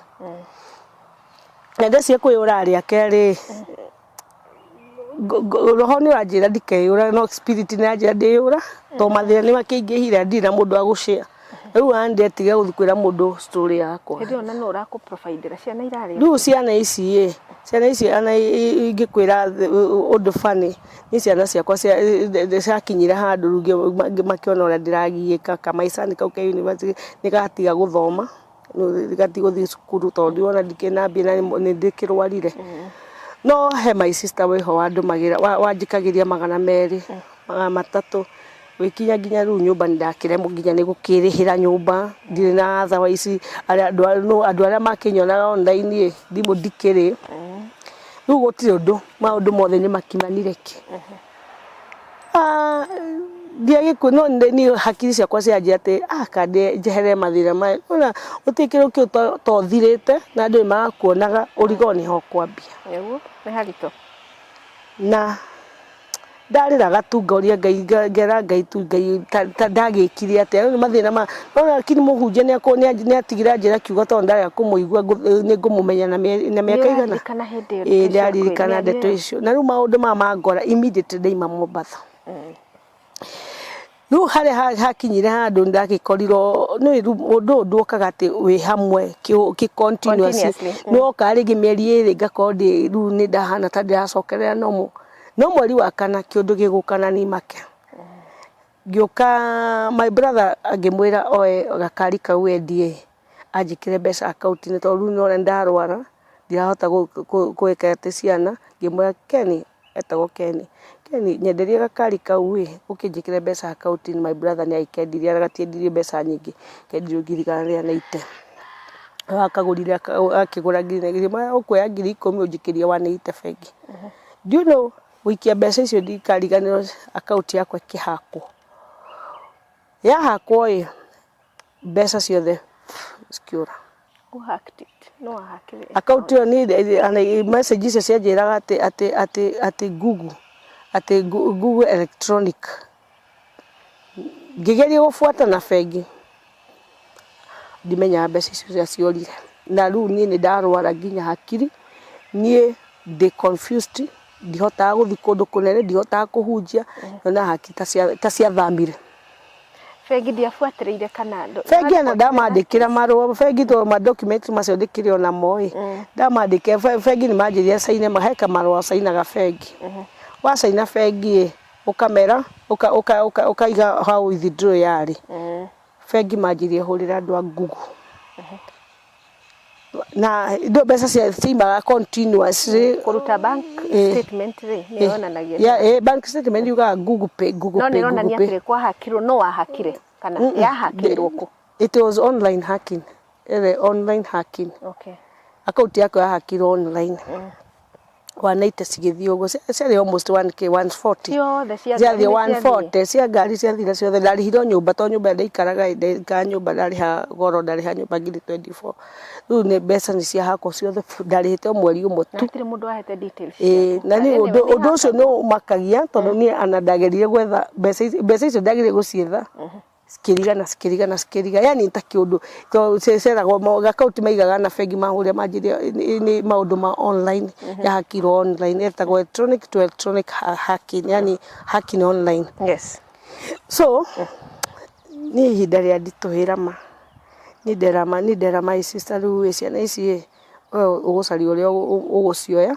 A: na ndeciria kwĩyũraga rĩa kerĩ roho nĩ ũranjĩra ndikeyũrage no spirit nĩ ĩranjĩra ndĩyũra tondũ mathĩna nĩ makĩingĩhire ndirĩ na mũndũ wa gũ share rĩu ona nĩndetigĩra gũthiĩ kwĩra mũndũ story yakwa.
B: Hĩndĩ ĩyo na nũ ũrakũ provide ciana irarĩ?
A: Rĩu ciana ici ĩ, ciana ici ona ingĩkwĩra ũndũ funny, niĩ ciana ciakwa ciakinyire handũ rĩu makĩona ũrĩa ndĩragiĩka, kamaica kau ke university nĩ gatiga gũthoma, gatiga gũthiĩ cukuru tondũ ndĩrona ndikĩrĩ na mbia na nĩ ndĩkĩrwarire. No he my sister wĩho wandũmagĩra, wanjikagĩria 200, 300, gũgĩkinya nginya rĩu nyũmba nĩ ndakĩremwo nginya nĩ gũkĩrĩhĩra nyũmba, ndirĩ na otherwise andũ arĩa makĩnyonaga online ĩ, thimũ ndikĩrĩ. Rĩu gũtirĩ ũndũ, maũndũ mothe nĩ makimanire kĩ. No niĩ hakiri ciakwa ciranjĩra atĩ kanda njeherere mathĩna maya. Nĩwona gũtirĩ kĩndũ kĩu ta ũthirĩte na andũ nĩ marakuonaga ũrigwo nĩho ũkwambia.
B: Nĩguo, nĩ haritũ.
A: Na ndarĩraga tu ngoria Ngai, ngera Ngai tu Ngai ta ndagĩkire atĩa, rĩu mathĩna maya, no lakini mũhunjia nĩ atigire anjĩra kiugo tondũ ndarega kũmũigua nĩ ngũmũmenya na mĩaka igana.
B: Nĩũraririkana hĩndĩ ĩyo
A: Ĩĩ
B: ndeto icio
A: ndĩraririkana ndeto
B: mĩario ĩyo?
A: icio. Na rĩu maũndũ maya mangora immediately ndaima Mombatha. Rĩu harĩa hakinyire handũ ndagĩkorirwo nĩ rĩu ũndũ ũyũ ndwokaga atĩ wĩ hamwe kĩ continuously.
B: Continuously.
A: Nĩ wokaga rĩngĩ mĩeri ĩrĩ ngakorwo ndĩ rĩu nĩ ndahana ta ndĩracokerera normal. No mweri wa kana kĩũndũ gĩgũka na nimake. Ngĩũka my brother ngĩmwĩra oe gakari kau endie anjĩkĩre mbeca akaunti-inĩ tondũ rĩu nĩwona nĩndarwara ndirahota gwĩka atĩ ciana. Ngĩmwĩra Ken, etagwo Ken, Ken nyenderia gakari kau ĩ ũkĩnjĩkĩre mbeca akaunti-inĩ. My brother nĩ agĩkendirie na gatiendirio mbeca nyingĩ, kendirio ngiri igana rĩa 90. Akagũrire akĩgũra ngiri, ngĩmwĩra ũkuoya 10,000 ũnjikĩrie 180 bengi. Do you know gũikia mbeca icio ndikariganĩrwo akaunti yakwa ĩkĩhakwo. Yahakwo ĩ, mbeca ciothe cikĩũra.
B: Who hacked it? No wahakire.
A: Akaunti ĩyo niĩ message icio cianjĩraga atĩ atĩ atĩ atĩ Google, atĩ Google electronic. Ngĩgeria gũbuata na bengi, ndimenyaga mbeca icio ũrĩa ciorire. Na rĩu niĩ nĩ ndarwara nginya hakiri, niĩ ndĩ confused, ndihotaga gũthiĩ kũndũ kũnene, ndihotaga kũhunjia, nyonaga hakiri ta ciathamire.
B: Bengi ndiabuatĩrĩire kana
A: Bengi ona ndamandĩkĩra marũa, bengi tondũ ma document macio ndĩkĩrĩ o namo ĩ, ndamandĩkĩra bengi nĩ manjĩrire caine he kamarũa cainaga bengi. Wacaina bengi ĩ, ũkamera ũkaiga how withdraw yarĩ. Bengi manjĩrire hũrĩre andũ a Google. Na ndo mbeca ciaimaga continuously.
B: Kũruta bank statement rĩ, nĩ yonanagia.
A: Yeah, bank statement yugaga Google Pay, Google
B: No nĩ
A: Pay, Google
B: ĩronania
A: Pay.
B: atĩrĩ kwahakirwo, no wahakire kana yahakĩirwo kũ?
A: It was online hacking. Ĩrĩ online hacking.
B: Okay.
A: Akaunti yakwa yahakirwo online. 190 cigĩthiĩ ũguo, ciarĩ almost 1K, 140.
B: Ciothe cia
A: Ciathiĩ
B: ngari nĩ ciathiĩ?
A: 140, cia ngari ciathire ciothe. Ndarĩhire o nyũmba, tondũ nyũmba ĩrĩa ndaikaraga ĩ, ndaikaraga nyũmba ndarĩhaga goro, ndarĩha nyũmba ngiri 24. Rĩu nĩ mbeca nĩ ciahakwo ciothe, ndarĩhĩte o mweri ũmwe
B: Na
A: tu.
B: hatirĩ mũndũ wahete details
A: Ĩĩ,
B: ciaku.
A: na niĩ
B: Anyway,
A: ũndũ
B: nĩ
A: ũndũ ũcio nĩ
B: hakagwo.
A: ũmakagia tondũ niĩ ona ndageririe gwetha mbeca icio, mbeca icio ndageririe gũcietha cikĩrigana cikĩrigana cikĩriga, yani ta kĩũndũ tondũ ceragwo akaunti maigaga na bengi mahũrĩra manjĩre nĩ maũndũ ma online yahakirwo online etagwo electronic to electronic hacking, yani hacking online. So niĩ ihinda rĩa nditũhĩra ma, niĩ ndera niĩ ndera my sister rĩu ĩ ciana ici ĩ, we ũgũcaria ũrĩa ũgũcioya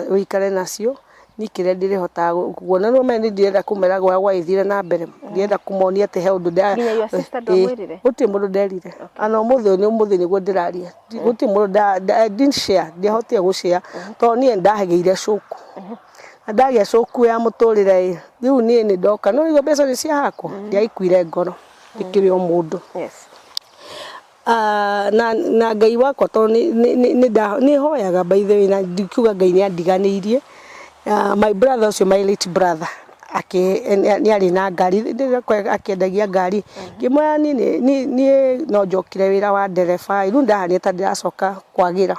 A: ũikare nacio, niĩ kĩrĩa ndĩrĩhotaga kuona nĩ ũmenye niĩ ndirenda kũmera ũrĩa gwagĩthire na mbere, ndirenda kũmonia atĩ he ũndũ
B: Nginya your sister ndwamwĩrire?
A: Gũtirĩ mũndũ nderire, ona ũmũthĩ ũyũ nĩ ũmũthĩ nĩguo ndĩraria, gũtirĩ mũndũ I didn't share, ndiahotire gũ share tondũ niĩ nĩndagĩire shock, na ndagĩa shock ya mũtũrĩre ĩ, rĩu niĩ nĩ ndoka, no rĩu mbeca nĩ ciahakwo, ndiagĩkuire ngoro ndĩkĩrĩ o mũndũ. Na Ngai wakwa tondũ nĩ hoyaga by the way na ndikiuga Ngai nĩ andiganĩirie, my brother ũcio my late brother nĩ arĩ na ngari, akĩendagia ngari, ngĩmwĩra niĩ niĩ no njokire wĩra wa ndereba, rĩu ndahanire ta ndĩracoka kwagĩra,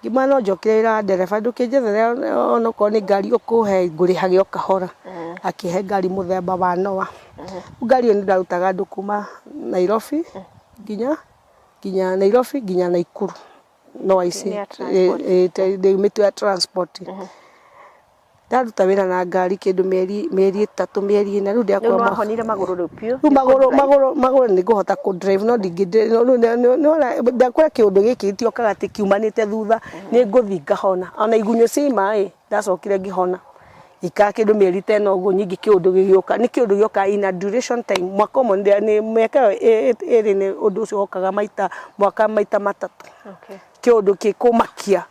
A: ngĩmwĩra no njokire wĩra wa ndereba ndũkĩnjethere onokorwo nĩ ngari ũkũhe ngũrĩhage o kahora, akĩhe ngari mũthemba wa Noah, rĩu ngari ĩyo nĩ ndarutaga andũ kuma Nairobi nginya Nairobi nginya Naikuru, Noah ici
B: Nĩ ya transport.
A: mĩtu ya transport. Ndaruta wĩra na ngari kĩndũ mĩeri 3, mĩeri 4, rĩu
B: Rĩu
A: ndĩrakorwo
B: nĩwahonire magũrũ rĩu biũ?
A: Rĩu magũrũ nĩ ngũhota kũ drive no ndingĩ ndakora kĩũndũ gĩkĩ gĩtiokaga atĩ kiumanĩte thutha, nĩ ngũthiĩ ngahona, ona igunyũ ciaima ĩ, ndacokire ngĩhona, ngĩikara kĩndũ mĩeri ta ĩna ũguo ningĩ kĩũndũ gĩgĩũka, nĩ kĩũndũ gĩokaga in a duration time, mwaka ũmwe nĩ mĩaka ĩyo ĩrĩ nĩ ũndũ ũcio wokaga maita mwaka maita matatũ, kĩũndũ gĩkũmakia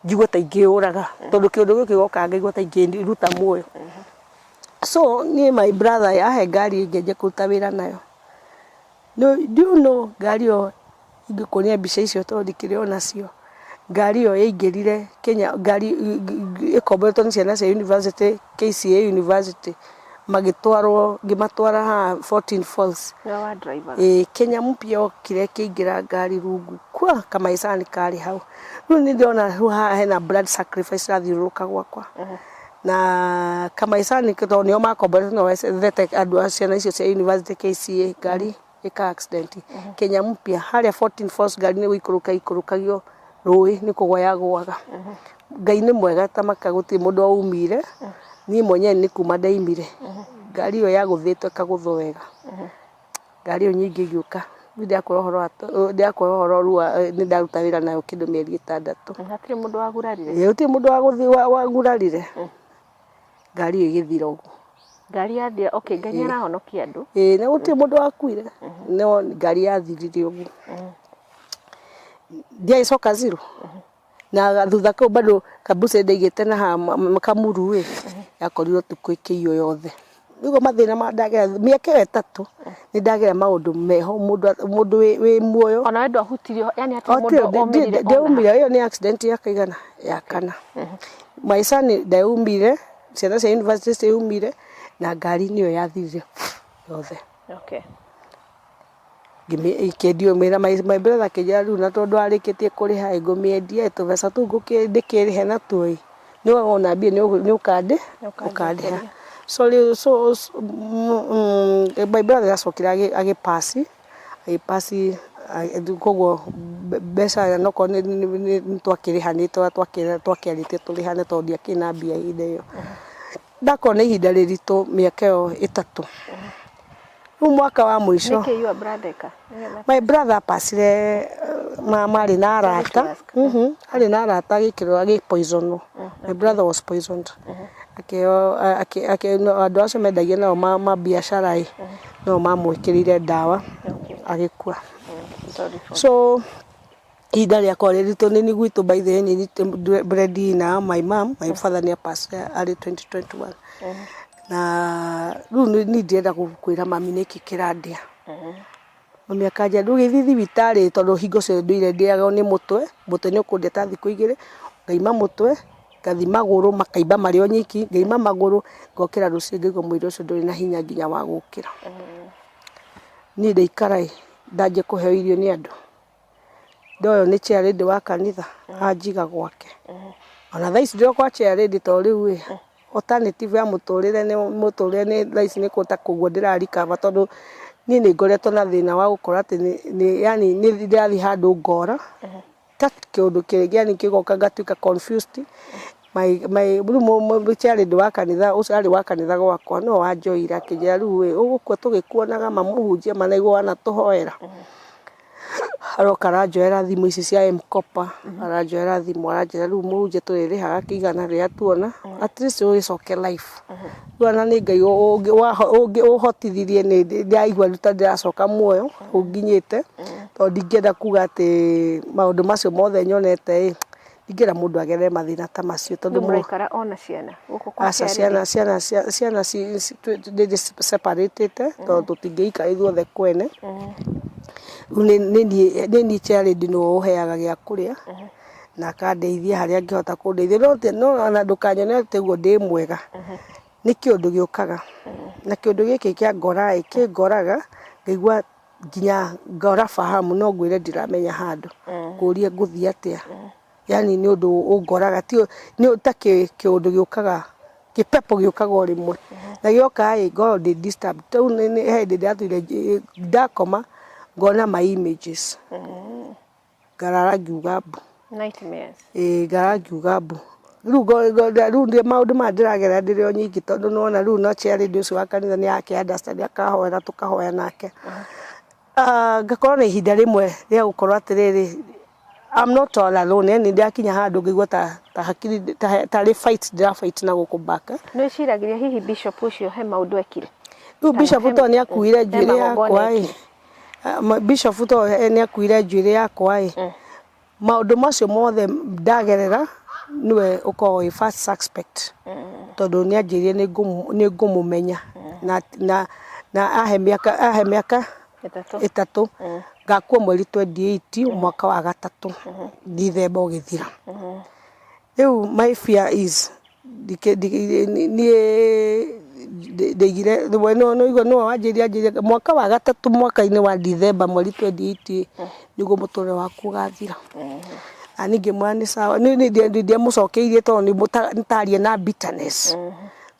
A: njigue ta ingĩũraga, tondũ kĩũndũ gĩkĩ gĩokaga ngaigua ta ingĩruta muoyo. So niĩ my brother ahe ngari ngĩanjia kũruta wĩra nayo. Do you know ngari ĩyo ingĩkuonia mbica icio tondũ ndikĩrĩ o nacio, ngari ĩyo yaingĩrire Kenya, ngari ĩkomboretwo nĩ ciana cia university, KCA University, magĩtwarwo, ngĩmatwara haha 14 Falls.
B: Nĩwe wa driver?
A: Ĩĩ, Kenya mpya yokire ĩkĩingĩra ngari rungu kwa kamaicani karĩ hau. Rĩu nĩ ndĩrona rĩu haha hena blood sacrifice ĩrathiũrũrũka gwakwa. Na kamaicani tondũ nĩo makomboretwo no wethete andũ a ciana icio cia university KCA ngari ĩka accident. Kenya mpya harĩa 14 Falls ngari nĩ gũikũrũka ikũrũkagio rũĩ nĩ kũgwa yagũaga. Ngai nĩ mwega ta maka gũtirĩ mũndũ waumire, niĩ mwenyewe nĩ kuma ndaimire. Ngari ĩyo yagũthĩtwo ĩkagũthwo wega. Ngari ĩyo nyingĩ ĩgĩũka, rĩu ndĩrakwĩra ũhoro wa ndĩrakwĩra ũhoro rĩu nĩ ndaruta wĩra nayo kĩndũ mĩeri 6.
B: Hatirĩ mũndũ wagurarire?
A: Ĩĩ gũtirĩ mũndũ wagurarire. Ngari ĩyo ĩgĩthira ũguo.
B: Ngari yathira, okay, Ngai nĩ arahonokia andũ.
A: Ĩĩ na gũtirĩ mũndũ wakuire, no ngari yathirire ũguo. Ndiagĩcoka zero. Na thutha kau bado kambuci ndaigĩte na haha kamuru ĩ, yakorirwo tukũ ĩkĩiywo yothe. Nĩguo mathĩna ma ndagera mĩaka ĩyo 3 nĩ ndagera maũndũ meho mũndũ wĩ muoyo.
B: Ona we ndwahutirio, yani hatirĩ mũndũ waumĩrire ona?
A: Ndiaumire, ĩyo nĩ accident ya kaigana ya kana. Maicani ndaumire, ciana cia university ciaumire na ngari nĩyo yathirire yothe. Ĩkĩendio my brother akĩnjĩra rĩu na tondũ warĩkĩtie kũrĩha ĩ ngũmĩendia ĩ tũbeca tũu ndĩkĩrĩhe natuo ĩ, nĩ wona mbia nĩ ũkandĩha. So rĩu so my brother acokire agĩpass agĩpass koguo mbeca onokorwo nĩ twakĩrĩhanĩte ũrĩa twakĩarĩtie tũrĩhane tondũ ndiakĩrĩ na mbia hĩndĩ ĩyo. Ndakorwo na ihinda rĩritũ mĩaka ĩyo 3. Rĩu mwaka wa mũico.
B: Nĩkĩ your brother eka?
A: My brother apacire marĩ na arata, arĩ na arata agĩkĩrwo agĩpoisonwo. My brother was poisoned. Akĩheo andũ acio mendagia nao ma biacara ĩ, no mamwĩkĩrĩire ndawa agĩkua. So ihinda rĩakwa rĩritũ nĩ gwitũ by the way nĩ breadwinner my mom, my father nĩ apacire arĩ 2021. Na rĩu niĩ ndirenda kwĩra mami nĩkĩ kĩrandĩa. Mami akanjĩra ndũgĩthiĩ thibitarĩ tondũ hingo ciothe ndũire ndĩagwo nĩ mũtwe, mũtwe nĩ ũkũndĩa ta thikũ 2, ngaima mũtwe, Ngathi magũrũ makaimba marĩ o nyiki, ngaima magũrũ ngokĩra rũciũ ngaigua mwĩrĩ ũcio ndũrĩ na hinya nginya wa gũkĩra. Niĩ ndaikara ĩ, ndanjia kũheo irio nĩ andũ, ndoywo nĩ chair lady wa kanitha anjiga gwake. Ona thaa ici ndĩ o kwa chair lady tondũ rĩu ĩ, alternative ya mũtũrĩre nĩ mũtũrĩre nĩ thaa ici nĩ ta kũguo ndĩra recover tondũ niĩ nĩ ngoretwo na thĩna wa gũkorwo atĩ nĩ yaani nĩ ndĩrathiĩ handũ ngora. Ta kĩũndũ kĩngĩ yani kĩgoka ngatuĩka confused my my rĩu chairlady wa kanitha ũcio arĩ wa kanitha gwakwa nĩwe wanjoire akĩnjĩra rĩu ĩ ũgũkua tũgĩkuonaga ma mũhunjia ma naigua wanatũhoera. Aroka aranjoera thimũ ici cia M-Kopa aranjoera thimũ aranjĩra rĩu mũhunjia tũrĩrĩhaga kĩigana rĩrĩa tuona at least ũgĩcoke life. Rĩu ona nĩ Ngai ũhotithirie nĩ ndĩraigua ta ndĩracoka muoyo hau nginyĩte. Tondũ ndingĩenda kuga atĩ maũndũ macio mothe nyonete ĩ, ndingĩenda mũndũ agerere mathĩna ta macio tondũ
B: Rĩu mũraikara o na ciana gũkũ kwa
A: Aca
B: aciari?
A: ciana ciana ciana nĩ separatĩte tondũ tũtingĩikara ithuothe kwene. Rĩu nĩ niĩ chairlady nĩwe ũheaga gĩa kũrĩa na akandeithia harĩa angĩhota kũndeithia. No ona ndũkanyone atĩ ũguo ndĩ mwega, nĩ kĩũndũ gĩũkaga na kĩũndũ gĩkĩ kĩa ngora ĩ, kĩngoraga ngaigua nginya ngora fahamu no ngwĩre ndiramenya handũ ngũrie ngũthiĩ atĩa yani nĩ ũndũ ũngoraga ti nĩ ta kĩũndũ gĩũkaga kĩpepo gĩũkaga o rĩmwe na gĩoka ĩ ngoragwo ndĩ disturbed rĩu he hĩndĩ ndathiire ndakoma ngona my images ngarara ngiuga mbu.
B: Nightmares.
A: Ĩĩ ngarara ngiuga mbu. Rĩu rĩu maũndũ maya ndĩragerera ndĩrĩ o nyiki tondũ nĩ wona rĩu no chairlady ũcio wa kanitha nĩ arakĩ understand akahoera tũkahoya nake. Ah, ngakorwo na ihinda rĩmwe rĩa gũkorwo atĩrĩrĩ, I'm not all alone, yani ndĩrakinya handũ ngaigua ta ta hakiri tarĩ fight ndĩra fight na gũkũ back.
B: Nĩ wĩciragĩria hihi bishop ũcio he maũndũ ekire?
A: Rĩu bishop to nĩ akuire
B: He
A: njuĩrĩ
B: magongona
A: yakwa ĩ.
B: ekire?
A: Bishop to nĩ akuire njuĩrĩ yakwa ĩ. Maũndũ macio mothe ndagerera nĩwe ũkoragwo wĩ first suspect tondũ nĩ anjĩrire nĩ ngũmũmenya na ahe mĩaka ĩtatũ ngakua mweri 28 mwaka wa gatatũ Dithemba ũgĩthira. Rĩu my fear is niĩ ndaigire nĩwe wanjĩrire anjĩrire mwaka wa gatatũ mwaka-inĩ wa Dithemba mweri 28 nĩguo mũtũrĩre waku ũgathira. Na niĩ ngĩmwĩra nĩ sawa, niĩ ndiamũcokeirie tondũ nĩ taria na bitterness.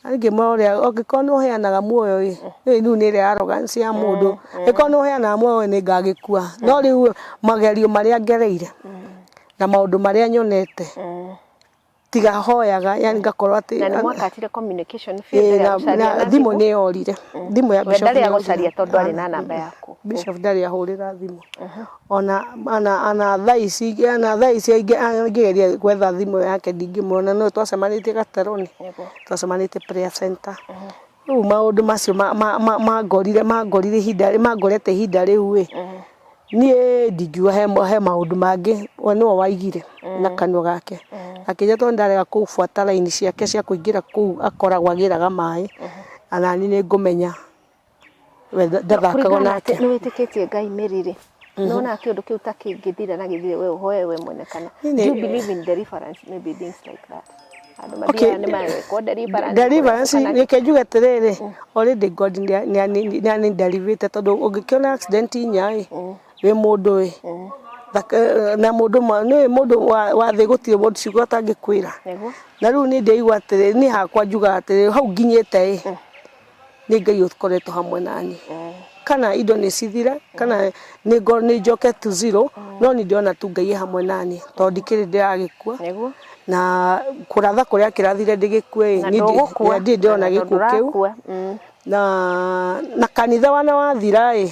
A: Na niĩ ngĩmwĩra ũrĩa angĩkorwo nĩ ũheanaga muoyo ĩ, rĩu nĩ ĩrĩa arrogance ya mũndũ, angĩkorwo nĩ ũheanaga muoyo nĩ ngagĩkua. No rĩu magerio marĩa ngereire na maũndũ marĩa nyonete tiga hoyaga yani ngakorwo atĩ
B: Na nĩ mwakatire communication biũ
A: Ĩĩ,
B: ndarĩ
A: na
B: agũcaria
A: na
B: na
A: thimũ
B: thimũ?
A: nĩ yorire thimũ ya
B: We
A: bishop
B: ndarĩ
A: nĩ yorire.
B: agũcaria tondũ arĩ na namba yaku.
A: Bishop ndarĩ ahũrĩra thimũ ona ona ona thaa ici ona thaa ici angĩgeria gwetha thimũ yake ndingĩmuona no twacemanĩtie Gateroni
B: Nĩguo.
A: twacemanĩtie prayer center rĩu maũndũ macio mangorire mangorire ihinda mangorete ihinda rĩu ĩ niĩ ndingiuga he maũndũ mangĩ we nĩwe waigire na kanua gake akĩnjĩra tondũ ndarega kũbuata raini ciake cia kũingĩra kũu akoragwo agĩraga maĩ anani nĩ ngũmenya we ndathakaga
B: Kũringana na atĩ
A: nake.
B: nĩ wĩtĩkĩtie Ngai Mary rĩ, nĩwonaga kĩũndũ kĩu ta kĩngĩthira na gĩthire we ũhoe we mwene kana do you believe in deliverance maybe things like that? Andũ mathiaga nĩ marekwo deliverance
A: Deliverance
B: kana
A: reke njuge atĩrĩrĩ already God nĩ anĩ-deliverĩte tondũ ũngĩkĩona accident inya ĩ wĩ mũndũ ĩ na mũndũ nĩ mũndũ wa thĩ gũtirĩ mũndũ ciugo atangĩkwĩra.
B: Nĩguo.
A: Na rĩu niĩ ndĩraigua atĩrĩrĩ niĩ hakwa njugaga atĩrĩrĩ hau nginyĩte ĩ nĩ Ngai ũkoretwo hamwe naniĩ kana indo nĩ cithire kana nĩ nĩ njoke to zero no nĩ ndĩrona tu Ngai e hamwe naniĩ tondũ ndikĩrĩ ndĩragĩkua
B: Nĩguo.
A: na kũratha kũrĩa kĩrathire ndĩgĩkue ĩ
B: Na
A: niĩ
B: ndũgũkua.
A: ndirĩ ndĩrona
B: Na
A: gĩkuũ kĩu
B: ndũrakua.
A: Na kanitha wana wathira ĩ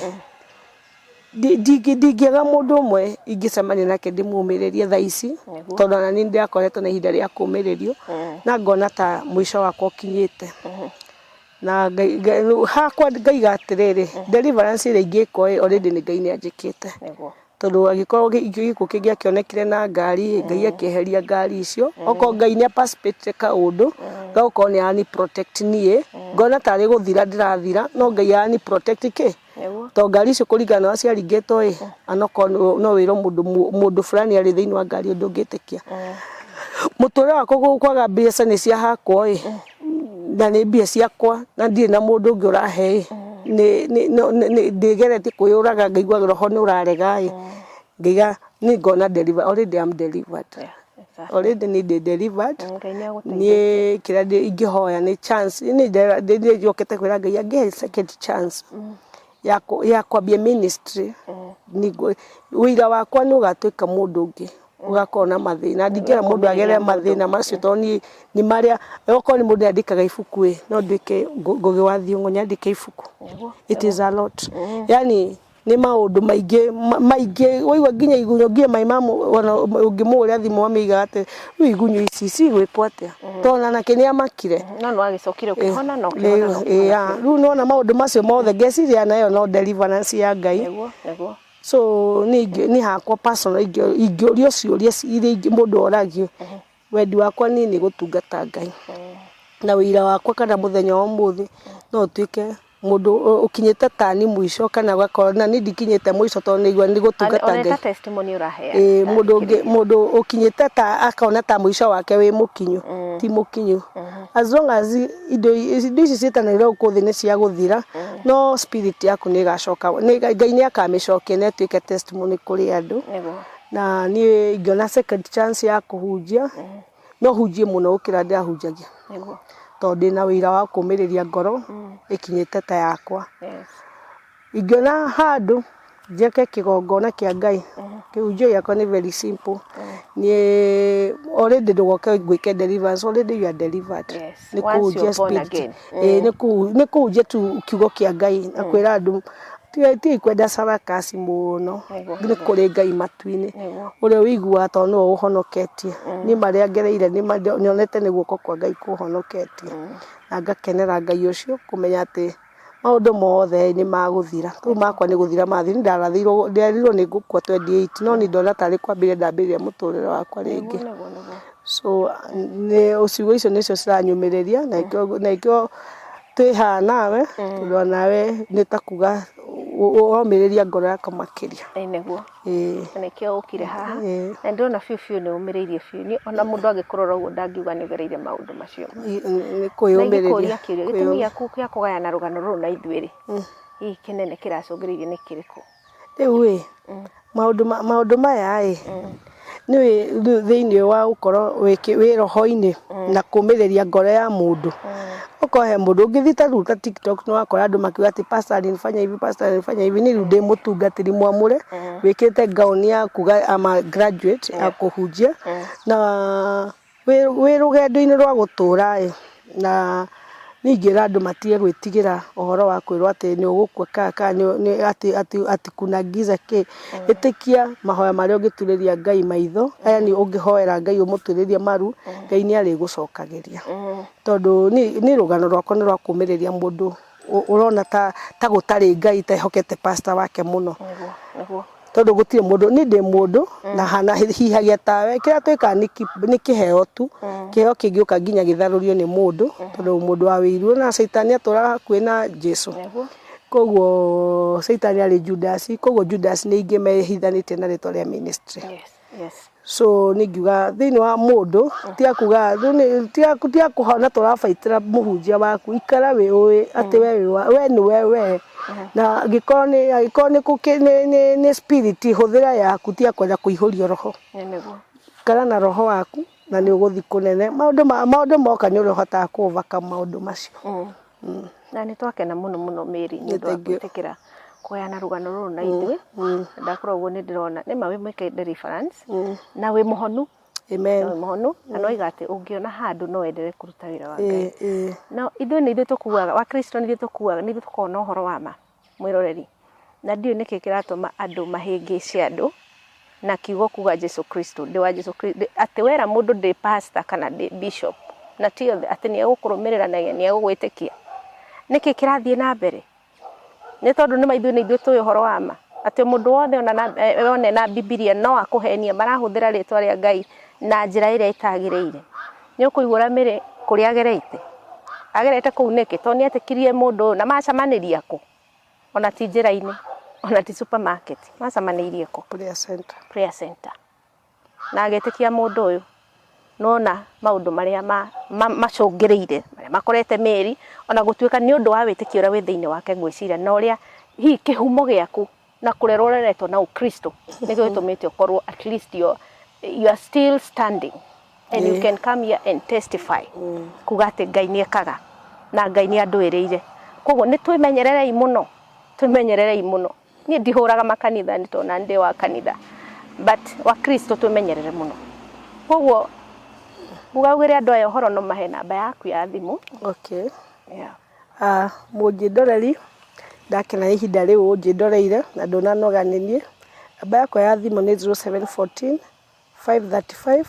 A: ndingĩaga mũndũ ũmwe ingĩcemania nake ndĩmũmĩrĩrie thaa ici
B: Nĩguo.
A: tondũ ona niĩ ndĩrakoretwo na ihinda rĩa kũmĩrĩrio na ngona ta mũico wakwa ũkinyĩte na rĩu hakwa ngaiga atĩrĩrĩ deliverance ĩrĩa ingĩkwo ĩ already nĩ Ngai nĩ anjĩkĩte
B: Nĩguo.
A: tondũ angĩkorwo gĩkuũ kĩngĩakĩonekire na ngari Ngai akĩeheria ngari icio okorwo Ngai nĩ a-participate kaũndũ gagũkorwo nĩ arani protect niĩ ngona tarĩ gũthira ndĩrathira no Ngai arani protect kĩ
B: Nĩguo.
A: tondũ ngari icio kũringana na ũrĩa ciaringĩtwo ĩ anokorwo no wĩrwo mũndũ mũndũ fulani arĩ thĩinĩ wa ngari ũndũ ũngĩtĩkia. Mũtũrĩre wakwa kwaga mbeca nĩ cia hakwa ĩ, na nĩ mbia ciakwa na ndirĩ na mũndũ ũngĩ ũrahe ĩ, ndĩgeretie kwĩyũraga, ngaigua roho nĩ ũrarega ĩ, ngaiga niĩ ngona deliver, already I'm delivered. Already nĩ ndĩ delivered.
B: Ngai nĩ agũteithĩtie.
A: Niĩ kĩrĩa ingĩhoya nĩ chance, niĩ njokete kwĩra Ngai angĩhe second chance ya kwambia ministry, wĩira wakwa nĩ ũgatuĩka mũndũ ũngĩ ũgakorwo na mathĩna. Ndingĩenda mũndũ agerere mathĩna macio, tondũ niĩ nĩ marĩa, okorwo nĩ mũndũ andĩkaga ibuku ĩ, no nduĩke Ngũgĩ wa Thiong'o nyandĩke ibuku. It is a lot, yani nĩ maũndũ maingĩ maingĩ, waigua nginya igunyũ, nginya my mum ona ũngĩmũhũrĩra thimũ amĩigaga atĩ rĩu igunyũ ici cigwĩkwo atĩa, tondũ ona nake nĩ amakire.
B: No nĩ wagĩcokire ũkĩhona na ũkĩhona na ũkĩhona.
A: Rĩu nĩwona maũndũ macio mothe, ngeciria nayo no deliverance ya Ngai.
B: Nĩguo, nĩguo.
A: So niĩ hakwa personal, ingĩũrio ciũria iria mũndũ oragio, wendi wakwa niĩ nĩ gũtungata Ngai, na wĩira wakwa kana mũthenya wa ũmũthĩ no ũtuĩke mũndũ ũkinyĩte tani mũico, kana ũgakorwo na niĩ ndikinyĩte mũico, tondũ nĩigua nĩ gũtungata
B: Ona
A: Ngai.
B: ta testimony ũraheana.
A: Ĩĩ, mũndũ ũngĩ, mũndũ ũkinyĩte ta akona ta mũico wake wĩ mũkinyu, ti mũkinyu. As long as indo ici ciĩtanĩrwo gũkũ thĩ nĩ cia gũthira, no spirit yaku nĩ ĩgacoka, Ngai nĩ akamĩcokia na ĩtuĩke testimony kũrĩ andũ. Na niĩ ingĩona second chance ya kũhunjia, no hunjie mũno gũkĩra ndĩrahunjagia, tondũ ndĩna wĩira wa kũmĩrĩria ngoro ĩkinyĩte ta yakwa. Ingĩona handũ njake kĩgongona kĩa Ngai, kĩhunjio gĩakwa nĩ very simple. Niĩ already ndũgoke ngwĩke deliverance, already you are delivered. Nĩ
B: Once
A: kũhunjia
B: you're born
A: spirit.
B: again.
A: Ĩĩ, nĩ kũhunjia tu kiugo kĩa Ngai na kwĩra andũ tigai kwenda sarakasi mũno, nĩ kũrĩ Ngai matu-inĩ ũrĩa ũiguaga, tondũ nĩwe ũhonoketie. Niĩ marĩa ngereire nĩ nyonete nĩ guoko kwa Ngai kũhonoketie, na ngakenera Ngai ũcio, kũmenya atĩ maũndũ mothe nĩ magũthira. Rĩu makwa nĩ gũthira mathira. Niĩ ndarathirwo, nderirwo nĩ ngũkua 28, no niĩ ndona tarĩ kwambĩrĩria ndambĩrĩria mũtũrĩre wakwa rĩngĩ.
B: Nĩguo, nĩguo.
A: So nĩ ciugo icio nĩcio ciranyũmĩrĩria, na nĩkĩo twĩ haha nawe, tondũ onawe nĩ ta kuga ũromĩrĩria ngoro yakwa makĩria.
B: Ĩĩ, nĩguo.
A: Ĩĩ.
B: Na nĩkĩo ũkire haha.
A: Ĩĩ.
B: Na ndĩrona biũ biũ nĩ ũmĩrĩirie biũ. Niĩ ona mũndũ angĩkũrora ũguo ndangiuga nĩ ũgereire maũndũ macio.
A: Nĩ
B: Na
A: kwĩyũmĩrĩria.
B: ingĩkũria kĩũria, gĩtũmi gĩaku gĩa kũgayana rũgano rũrũ na ithuĩ rĩ, hihi kĩnene kĩracũngĩrĩirie nĩ kĩrĩkũ?
A: Rĩu ĩ, maũndũ maya ĩ, nĩ rĩu thĩinĩ wa gũkorwo wĩ roho-inĩ na kũmĩrĩria ngoro ya mũndũ. Okorwo he mũndũ ũngĩthiĩ ta rĩu ta TikTok, nĩ wakora andũ makiuga atĩ pastor alinifanya hivi, pastor alinifanya hivi. Niĩ rĩu ndĩ mũtungatĩri mwamũre wĩkĩrĩte gown ya kuga I'm a graduate ya kũhunjia, na wĩ rũgendo-inĩ rwa gũtũra ĩ, na niĩ ingĩra andũ matige gwĩtigĩra ũhoro wa kwĩrwo atĩ nĩ ũgũkua kana atĩ kuna giza kĩ. Ĩtĩkia mahoya marĩa ũngĩturĩria Ngai maitho, yani ũngĩhoera Ngai ũmũturĩrie maru, Ngai nĩ arĩgũcokagĩria. Tondũ niĩ rũgano rwakwa nĩ rwa kũmĩrĩria mũndũ ũrona ta gũtarĩ Ngai, tehokete pastor wake mũno.
B: Nĩguo, nĩguo.
A: Tondũ gũtirĩ mũndũ, niĩ ndĩ mũndũ na hana hihagia tawe, kĩrĩa twĩkaga nĩ kĩheo tu, kĩheo kĩngĩũka nginya gĩtharũrio nĩ mũndũ, tondũ mũndũ wa wĩiru na caitani atũraga hakuhĩ na Jesu. Koguo caitani arĩ Judas, koguo Judas nĩ aingĩ mehithanĩtie na rĩtwa rĩa ministry.
B: Yes, yes.
A: So nĩ ngiuga thĩinĩ wa mũndũ, tiga kuga tiga kũhona tũrabaitĩra mũhunjia waku, ikara wĩ ũĩ atĩ we nĩ we, na angĩkorwo nĩ spirit, hũthĩra yaku, tiga kwenda kũihũrio roho.
B: Nĩ nĩguo.
A: Ikara na roho waku na nĩ ũgũthiĩ kũnene. Maũndũ moka nĩ ũrĩhotaga kũ overcome maũndũ macio.
B: Na nĩ twakena mũno mũno Mary nĩ ũndũ wa
A: Thank you.
B: gwĩtĩkĩra kũgayana rũgano rũrũ na ithuĩ. Ndakorwo ũguo nĩ ndĩrona nĩ ma wĩ mwĩke deliverance na wĩ mũhonu.
A: Amen.
B: Na wĩ mũhonu, na no iga atĩ ũngĩona handũ no wendelee kũruta wĩra wa Ngai.
A: Ĩĩ.
B: No ithuĩ nĩ ithuĩ tũkuaga, Wakristo nĩ ithuĩ tũkuaga, nĩ ithuĩ tũkoragwo na ũhoro wa ma mwĩroreri. Na ndiũĩ nĩkĩ kĩratũma andũ mahĩngĩce andũ na kiugo kuga Jesu Kristo, ndĩ wa Jesu Kristo, atĩ wera mũndũ ndĩ pastor kana ndĩ bishop, na ti othe atĩ nĩ egũkũrũmĩrĩra na nĩ egũgwĩtĩkia. Nĩkĩ kĩrathiĩ na mbere? Nĩ tondũ nĩ ma ithuĩ nĩ ithuĩ tũĩ ũhoro wa ma, atĩ mũndũ wothe one na Bibilia no akũhenie, marahũthĩra rĩtwa rĩa Ngai na njĩra ĩrĩa ĩtagĩrĩire. Nĩ ũkũigua ũrĩa Mary kũrĩa agereite, agerete kũu nĩkĩ? Tondũ nĩ etĩkirie mũndũ ũyũ na macemanĩria kũ? Ona ti njĩra-inĩ, ona ti supermarket, macemanĩirie kũ?
A: Prayer center.
B: Prayer center. Na agĩtĩkia mũndũ ũyũ. Nona maũndũ marĩa macũngĩrĩire marĩa makorete Mary, ona gũtuĩka nĩ ũndũ wa wĩtĩkio ũrĩa wĩ thĩinĩ wake, ngwĩciria na ũrĩa hihi kĩhumo gĩaku na kũrerwo ũreretwo na Ũkristo nĩkĩo gĩtũmĩte ũkorwo at least you are still standing and you can come here and testify kuga atĩ Ngai nĩ ekaga na Ngai nĩ andũĩrĩire. Koguo nĩ twĩmenyererei mũno, twĩmenyererei mũno. Niĩ ndihũraga makanitha nĩ tondũ ndĩ wa kanitha, but wa Kristo twĩmenyerere mũno. Koguo ugaugĩre andũ aya ũhoro, no mahe namba yaku ya thimũ.
A: Okay.
B: Yeah.
A: Ah, mũnjĩndoreri, ndakena nĩ ihinda rĩu ũnjĩndoreire na ndũnanoga nĩ niĩ. Namba yakwa ya thimũ nĩ 0714 535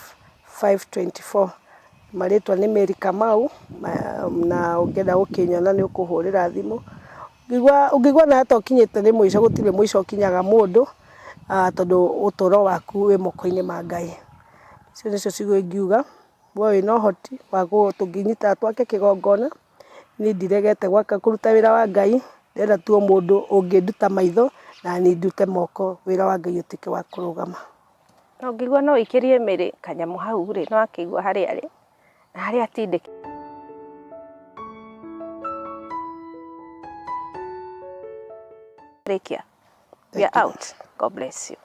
A: 524. Marĩtwa nĩ Mary Kamau, na ũngĩenda gũkĩnyona nĩ ũkũhũrĩra thimũ. Ũngĩigua na ta ũkinyĩte nĩ mũico, gũtirĩ mũico ũkinyaga mũndũ, tondũ ũtũro waku wĩ moko-inĩ ma Ngai. Icio nĩcio ciugo ingiuga. We wĩna ũhoti wa tũngĩnyita twake kĩgongona, niĩ ndiregete gwaka kũruta wĩra wa Ngai, ndĩrenda tu o mũndũ ũngĩnduta maitho na niĩ ndute moko, wĩra wa Ngai ũtuĩke wa kũrũgama.
B: Na ũngĩigua no ũikĩrie Mary kanyamũ hau rĩ, no akĩigua harĩa arĩ na harĩa atindĩke. Rikia. We are out. God bless you.